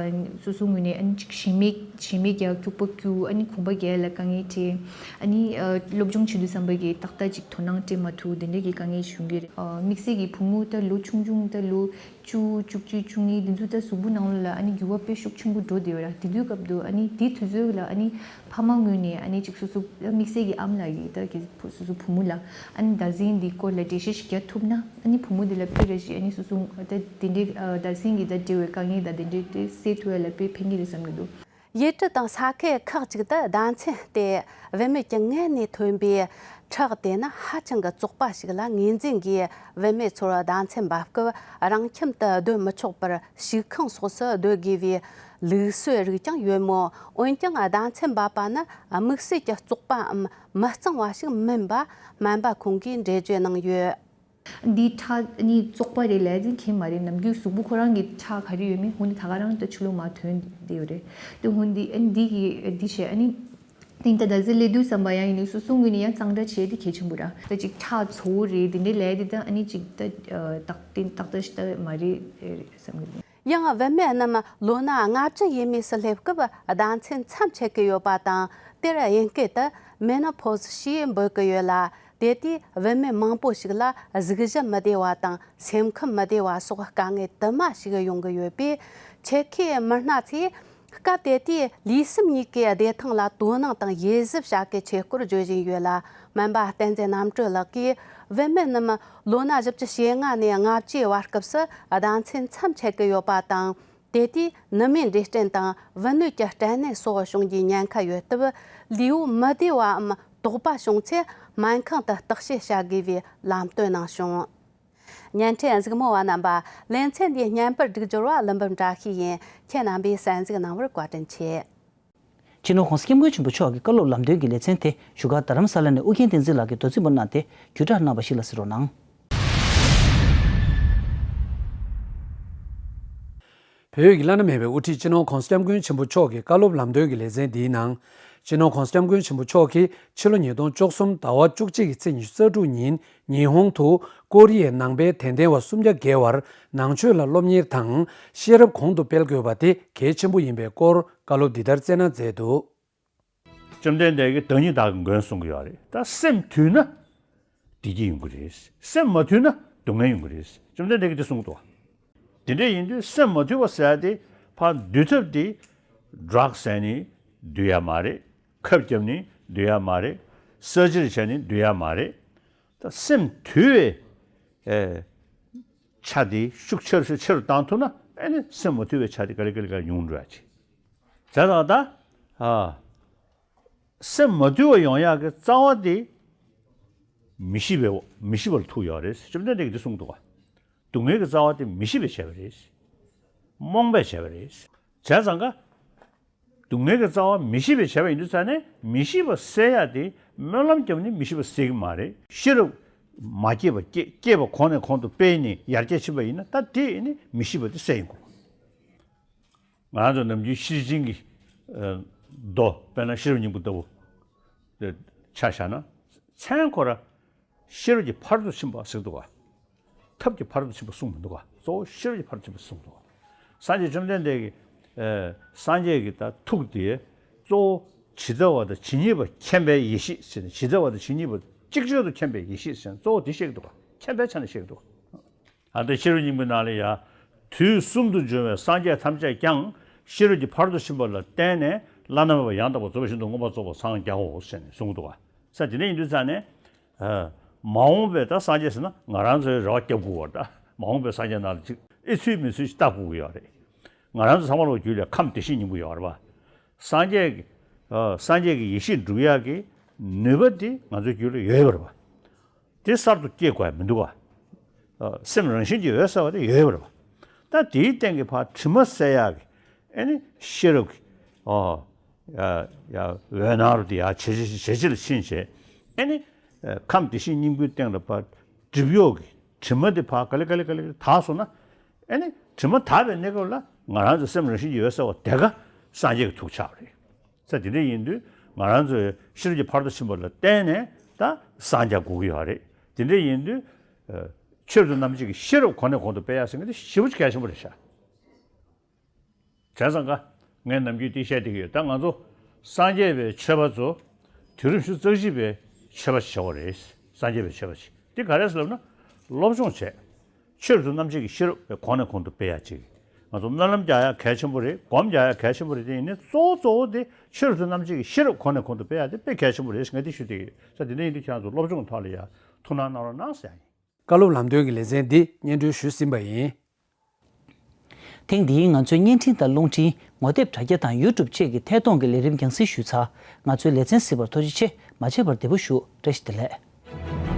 སོ་སོའི་ངོས་ནས་ཨ་ནི་ཅིག་ཞེ་མེར་ཞེ་མེར་རྒྱག་སྐྱུག་པ་སྐྱུག་ཨ་ནི་གོམ་པ་རྒྱག་ཡ་ལ་དཀའ་ངལ་འཕྲད། ཨ་ནི་ཨ་སློབ་སྦྱོང་བྱེད་དུས་ཙམ་པ་གི་ཏག་ཏག་ཅིག་དོ་སྣང་སྤྲད་མ་ཐུབ། དེ་འདྲ་གི་དཀའ་ངལ་བྱུང་གི་རེད། ཨ་དམིགས་བསལ་གྱི་བུ་མོ་ད་ལོ་ཆུང་ཆུང་། ད་ལོ་བཅུ། བཅུ་གཅིག། བཅུ་གཉིས། འདི་ཚོ་ད་གཟུགས་པོ་ནང་ལ་ཨ་ནི་འགྱུར་བ་དཔེ་ཤུགས་ཆེན་པོ་འགྲོ་བསྡད་ཡོད་ར། དེ་དུས་སྐབས་དུ་ཨ་ནི་དེ་དུས་ཚོད་ལ་ཨ་ནི་ཕ་མ་ངོས་ནས་ཨ་ནི་ཅིག་སོ་སོ་དམིགས་བསལ་གྱི་ཨ་མ་ལགས་ཀྱིས་ད་གི་སོ་སོ་བུ་མོ་ལ་ཨ་ནི་ཟླ་མཚན་འདི་སྐོར་ལ་འགྲེལ་བཤད་ཞིག་རྒྱག་ཐུབ་ན། ཨ་ནི་བུ་མོ་འདི་ལ་དཔེ་རེ་ཞིག་ཨ་ནི་སོ་སོ་ད་དེ་འདྲའི་ཨ་ཟླ་མཚན་གྱི་ད་འབྲེལ་བའི་དཀའ་ངལ་དང་དེ་འདྲའི་དེ་སེལ་ཐུབ་ཡ་ལ་དཔེ་ཕན་གྱི་རེད་བསམ་གྱི་འདུག། ཡུལ་གྲུ་དང་ས་ཁུལ་ཁག་ཅིག་ཏུ་ཟླ་མཚན་སྟེ་བུད་མེད་ཀྱི་མངལ་ནས་ཐོན་པའི་ཁྲག་དེ་ནི་ཧ་ཅང་གི་བཙོག་པ་ཞིག་ལ་ངོས་འཛིན་གྱིས། བུད་མེད་ཚོར་ཟླ་མཚན་འབབ་སྐབས་རང་ཁྱིམ་དུ་སྡོད་མི་ཆོག་པར་བྱིས་ཁང་སོགས་སུ་སྡོད་དགོས་པའི་ལུགས་སྲོལ་རིགས་ཀྱང་ཡོད་མོད། འོན་ཀྱང་ཟླ་མཚན་འབབ་པ་ནི་དམིགས་བསལ་གྱི་བཙོག་པའམ་མི་གཙང་བ་ཞིག་མིན་པ་སྨན་པ་ཁོང་གིས་འགྲེལ་བརྗོད་གནང་ཡོད། འདིའི་ཁྲག་ནི་བཙོག་པ་རེད་ལབ་ཡ་དེ་ཁྱད་མ་རེད། ནམ་རྒྱུན་གཟུགས་པོ་ཁོ་རང་གི་ཁྲག་ག་རེ་ཡོད་མེད་ཧོ་ནི་ད་ག་རང་ད་ཕྱི་ལོགས་མར་ཐོན་བསྡད་ཡོད་རེད། དེ་ཧོ་འདི་ཨ་ནི་འདི་གི་འདི་བྱས་ཨ་ནི་ཏིང་ད་ད་ཟི་ལེ་དུས་བསམ་པ་ཡང་ཡིན་ནི་སོ་སོ་ངོས་ནས་ཡང་གཙང་སྦྲ་བྱས་དེ་གལ་ཆེན་པོ་ར། ད་ཅིག་ཁྲག་བཙོག་རེད་དེ་འདྲའི་ལབ་ཡ་དེ་ད་ཨ་ནི་ཅིག་ད་ཏག་ཏིང་ཏག་ཏག་ཞིག་ད་མ་རེད་བསམ་གི་འདུག། ཡང་བུད་མེད་རྣམས་ལོ་ན་ལྔ་བཅུ་ཡས་མས་སུ་སླེབས་སྐབས་ཟླ་མཚན་མཚམས་ཆད་ཀྱི་ཡོད་པ་དང་། དེར་དབྱིན་སྐད་དུ་མེ་ནོ་ཕོ་ཟི་ཞེས་འབོད་ཀྱི་ཡོད་ལ། དེ་དུས་བུད་མེད་མང་པོ་ཞིག་ལ་གཟུགས་གཞི་མི་བདེ་བ་དང་སེམས་ཁམས་མི་བདེ་བ་སོགས་དཀའ་ངལ་དུ་མ་ཞིག་ཡོང་གི་ཡོད་པས། ཆེད་མཁས་མི་སྣ་ཚོས་སྐབས་དེ་དུས་ལུས་སེམས་གཉིས་ཀའི་བདེ་ཐང་ལ་དོ་སྣང་དང་དབྱེ་ཞིབ་བྱ་གལ་ཆེ་སྐོར་བརྗོད་བཞིན་ཡོད་ལ། སྨན་པ་བསྟན་འཛིན་རྣམ་གྲོལ་ལགས་ཀྱིས་བུད་མེད་རྣམས་ལོ་ན་བཞི་བཅུ་ཞེ་ལྔ་ནས་ལྔ་བཅུའི་བར་སྐབས་སུ་ཟླ་མཚན་མཚམས་ཆད་ཀྱི་ཡོད་པ་དང་། དེ་དུས་ནུ་མའི་འབྲས་སྐྲན་དང་བུ་སྣོད་ཀྱི་སྐྲན་ནད་སོགས་བྱུང་རྒྱུའི་ཉེན་ཁ་ཡོད་སྟབས། ལུས་པོ་མི་བདེ་བའམ་དོགས་པ་བྱུང་ཚེ་སྨན་ཁང་དུ་བརྟག་དཔྱད་བྱ་དགོས་པའི་ལམ་སྟོན་གནང་བྱུང་། བརྙན་འཕྲིན་གཟིགས་མོ་བ་རྣམ་པ། ལེ་ཚན་འདིའི་བརྙན་པར་སྒྲིག་སྦྱོར་བ་ཀླུ་འབུམ་བཀྲ་ཤིས་ཡིན། ཁྱེད་རྣམ་པས་གསན་གཟིགས་གནང་བར་བཀའ་དྲིན་ཆེ། སྤྱི་ནོར་༸གོང་ས་༸སྐྱབས་མགོན་ཆེན་པོ་མཆོག་གི་བཀའ་སློབ་ལམ་སྟོན་གྱི་ལེ་ཚན་དེ་བཞུགས་སྒར་རྡ་རམ་ས་ལ་ནས་ཨུ་རྒྱན་བསྟན་འཛིན་ལགས་ཀྱིས་དོ་ཚིགས་པར་གནང་སྟེ་བརྒྱུད་བསྒྲགས་གནང་བ་ཞིག་ལ་གཟིགས་རོགས་གནང་། བོད་ཀྱི་བླ་ན་མེད་པའི་དབུ་ཁྲིད་སྤྱི་ནོར་༸གོང་ས་༸སྐྱབས་མགོན་ཆེན་པོ་མཆོག་གི་བཀའ་སློབ་ལམ་སྟོན་གྱི་ལེ་ཚན་འདིའི་ནང་། སྤྱི་ནོར་༸གོང་ས་༸སྐྱབས་མགོན་ཆེན་པོ་མཆོག་གིས་ཕྱི་ལོ་ཉིས་སྟོང་བཅུ་གསུམ་ཟླ་བ་བཅུ་གཅིག་གི་ཚེས་ཉི་ཤུ་རྩ་དྲུག་ཉིན་ཉི་ཧོང་དུ་ཀོ་རི་ཡའི་ནང་པའི་དད་ལྡན་བ་སུམ་བརྒྱ་བརྒལ་བར་ནང་ཆོས་ལ་སློབ་གཉེར་དང་ཤེས་རབ་གོང་དུ་སྤེལ་དགོས་པ་དེ་གལ་ཆེན་པོ་ཡིན་པའི་སྐོར་བཀའ་སློབ་འདི་ལྟར་སྩལ་གནང་མཛད་འདུག། བཅོམ་ལྡན་འདས་ཀྱིས་བདག་ཉིད་བདག་གི་མགོན་གསུང་གི་ཡོད་རེད། ད་སེམས་དུལ་ན་བདེ་སྐྱིད་ཡོང་གི་རེད། སེམས་མ་དུལ་ན་སྡུག་བསྔལ་ཡོང་གི་རེད། བཅོམ་ལྡན་འདས་ཀྱིས་འདི་གསུངས་འདུག། དེ་འདྲ་ཡིན་དུས་སེམས་མ་དུལ་བ་ཟེར་ཡ་དེ་ཕར་འདུལ་ཐབས་དེ་ཌྲག་ཟས་ནས་འདུལ་ཡ་མ་རེད། ཁབ་བརྒྱབ་ནས་འདུལ་ཡ་མ་རེད། ས་ཅིར་བྱས་ནས་འདུལ་ཡ་མ་རེད། ད་སེམས་དུལ་བའི་ཨེ་ཆ་དེ་ཤུགས་ཆེ་རུ་ཆེ་རུ་བཏང་ཐུབ་ན། ཨེ་ནི་སེམས་མ་དུལ་བའི་ཆ་དེ་ག་ལེ་ག་ལེ་ག་ལེ་ཉུང་འགྲོ་ཡ་ཆེ། བྱས་ཙང་ད་ཨ་སེམས་མ་དུལ་བ་ཡོང་ཡག་གི་རྩ་བ་དེ་མི་ཤེས་པའི་མི་ཤེས་པ་ལ་ཐུག་ཡོད་རེད། བཅོམ་ལྡན་འདས་ཀྱིས་འདི་གསུངས་འདུག་ག། སྡུག་བསྔལ་གྱི་རྩ་བ་དེ་མི་ཤེས་པས་བྱས་པ་རེད། རྨོངས་པས་བྱས་པ་རེད། བྱས་ཙང་ཀ། སྡུག་བསྔལ་གྱི་རྩ་བ་མི་ཤེས་པས་བྱས་པ་ཡིན་དུས་ཙང་ནས། མི་ཤེས་པ་སེལ་ཡ་དེ་སྨོན་ལམ་བརྒྱབ་ནས་མི་ཤེས་པ་སེལ་གྱི་མ་རེད། ཤེས་རབ་མ་སྐྱེས་པ་སྐྱེ་སྐྱེས་པ་གོང་ནས་གོང་དུ་སྤེལ་ནས་ཡར་རྒྱས་ཕྱིན་པ་ཡིན་ན། ད་དེ་ནི་མི་ཤེས་པ་དེ་སེལ་ཡོང་གི། ང་ཚོ་ནམ་རྒྱུན་ཤེར་ཕྱིན་གྱི་ཨ་མདོ། དཔེར་ན་ཤེས་རབ་སྙིང་པོ་ལྟ་བུ་དེ་ཆ་བཞག་ན། མཚན་ཁོ་ར་ཤེས་རབ་ཀྱི་ཕ་རོལ་ཏུ་ཕྱིན་པ་ཟེར་འདུག་ག། ཐབས་ཀྱི་ཕ་རོལ་ཏུ་ཕྱིན་པ་གསུངས་མི་འདུག་ག། གཙོ་བོ་ཤེས་རབ་ཀྱི་ཕ་རོལ་ཏུ་ཕྱིན་པ་གསུངས་འདུག་ག། སངས་རྒྱས་བཅོམ་ལྡན་འདས་ཀྱི་ཨ་སངས་རྒྱས་ཀྱི་ད་ཐུགས་དེ་གཙོ་བོ་ཇི་ལྟ་བ་དང་ཇི་སྙེད་པ་མཁྱེན་པའི་ཡེ་ཤེས་ཟེར་ནས། ཇི་ལྟ་བ་དང་ཇི་སྙེད་པ་ཅིག་ཅར་དུ་མཁྱེན་པའི་ཡེ་ཤེས་ཟེར་ནས་གཙོ་བོ་དེ་བཤད་ཀྱི་འདུག་ག། མཁྱེན་པའི་ཆ་ནས་བཤད་ཀྱི་འདུག་ག། ཨ་ནི་ཤེས་རབ་སྙིང་པོའི་ནང་ལ་ཡ། དུས་གསུམ་དུ་འབྱུང་བའི་སངས་རྒྱས་ཐམས་ཅད་ཀྱང་། ཤེས་རབ་ཀྱི་ཕ་རོལ་ཏུ་ཕྱིན་པ་ལ་བརྟེན་ནས་བླ་ན་མེད་པ་ཡང་དག་པར་རྫོགས་པའི་ཞིང་དུ་མངོན་པར་རྫོགས་པར་སངས་རྒྱའོ་ཟེར་ནས་གསུངས་འདུག་ག། ས་དེ་འདྲ་ཡིན་དུས་ཙང་ནས། ཨ་ མ་འོངས་པའི་ད་སངས་རྒྱས་ཟེར་ན་ང་རང་ཚོའི་རེ་བ་བརྒྱབ་དགོས་པ་རེད། ད་མ་འོངས་པའི་སངས་རྒྱས་ནང་ལ་ཅིག་ཨེ་ཚུད་མི་ཚུད་ཅིག་བལྟ་དགོས་ཀྱི་ཡོད་རེད། ང་རང་ཚོ་ཚང་མ་ལོ་རྒྱུས་ལ་ཁམས་བདེ་གཤེགས་སྙིང་པོ་ཡོད་རེད་པ། སངས་རྒྱས་ཀྱི་ཨ་སངས་རྒྱས་ཀྱི་ཡེ་ཤེས་སྒྲུབ་ཡག་གི་ནུས་པ་དེ་ང་ཚོའི་རྒྱུད་ལ་ཡོད་པ་རེད་པ། དེ་གསར་དུ་སྐྱེ་དགོས་ཡ་མི་འདུག་ག་ཨ་སེམས་རང་བཞིན་གྱིས་འོད་གསལ་བ་དེ་ཡོད་པ་རེད་པ། ད་དེའི་སྟེང་གི་ཕར་དྲི་མ་སེལ་ཡག་གི་ཨེ་ནི་ཤེས་རབ་ཀྱི་ཨ་ཡ་ཡ་འོད་སྣང་རུ་དེ་ཡ་ཇེ་ཇེ་ཇེ་ཆེ་ལ་ཕྱིན་བྱས་ཨེ་ནི་ཨ་ཁམས་བདེ་གཤེགས་སྙིང་པོའི་སྟེང་ལ་ཕར་སྒྲིབ་གཡོགས་ཀྱི་དྲི་མ་དེ་ཕར་ག་ལེ་ག་ལེ་ག་ལེ་དག་སོང་ན་ཨེ་ནི་དྲི་མ་དག་པའི་གནས་སྐབས་ལ་ང་རང་ཚོ་སེམས་རང་བཞིན་གྱིས་འོད་གསལ་བ་དེ་ག་སངས་རྒྱས་ཀྱི་ཐུགས་ཆགས་པ་རེད། ས་དེ་འདྲ་ཡིན་དུས་ང་རང་ཚོའི་ཤེས་རབ་ཀྱི་ཕ་རོལ་ཏུ་ཕྱིན་པ་ལ་བརྟེན་ནས་ད་སངས་རྒྱས་དགོས་ཀྱི་ཡོད་རེད། དེ་འདྲ་ཡིན་དུས་ཨ་ཆོས་རབ་ཏུ་རྣམ་འབྱེད་ཀྱི་ཤེས་རབ་གོང་ནས་གོང་དུ་སྤེལ་ཡག་ཟེར་མཁན་དེ་ཞེ་པོ་ཅིག་གལ་ཆེན་པོ་རེད་ཤག་བྱས་ཙང་ཀ་ངས་ནམ་རྒྱུན་འདི་བཤད་བསྡད་ཀྱི་ཡོད། ད་ང་ཚོ་སངས་རྒྱས་པའི་ཆོས་པ་ཚོ་དུས་རབས་ཉི་ཤུ་རྩ་གཅིག་པའི་ཆོས་པ་ཞིག་བྱེད་དགོས་རེད། སངས་རྒྱས་པའི་ཆོས་པ་ཞིག་འདི་ག་རེ་ཟེར་ལབ་ན་སློབ་སྦྱོང་བྱས། ཆོས་རབ་ཏུ་རྣམ་འབྱེད་ཀྱི་ཤེས་རབ་གོང་ནས་གོང་དུ་སྤེལ་ཡག་ཅིག་ང་ཚོ་སྨོན་ལམ་རྒྱག་ཡག་གལ་ཆེན་པོ་རེད། སྒོམ་རྒྱག་ཡག་གལ་ཆེན་པོ་རེད། དེ་ཡིན་ནའི་གཙོ་བོ་གཙོ་བོ་དེ་ཆོས་རབ་ཏུ་རྣམ་འབྱེད་ཀྱི་ཤེས་རབ་གོང་ནས་གོང་དུ་སྤེལ་ཡག་དེ་དཔེ་གལ་ཆེན་པོ་རེད་ཟེར་ངས་འདི་ཞུ་བསྡད་ཀྱི་ཡོད། ས་དེ་འདྲ་ཡིན་དུས་ཁྱེད་རང་ཚོ་སློབ་སྦྱོང་ཐོག་ལ་ཡ་ཐུགས་སྣང་གནང་རོགས་གནང་ཟེར་ཡ་ཡིན། བཀའ་སློབ་ལམ་སྟོན་གྱི་ལེ་ཚན་འདི་སྙན་སྒྲོན་ཞུས་ཟིན་པ་ཡིན། ཐེངས་འདིའི་ང་ཚོའི་བརྙན་འཕྲིན་དང་རླུང་འཕྲིན། ངོ་དེབ་དྲ་རྒྱ་དང་ཡུ་ཊུབ་བཅས་ཀྱི་ཐད་གཏོང་གི་ལས་རིམ་རྒྱང་སྲིང་ཞུས་ཚར། ང་ཚོའི་ལེ་ཚན་གཟིགས་པར་ཐུགས་རྗེ་ཆེ། མ་བརྗེད་པར་བདེ་པོ་བཞུགས། བཀྲ་ཤིས་བདེ་ལེགས།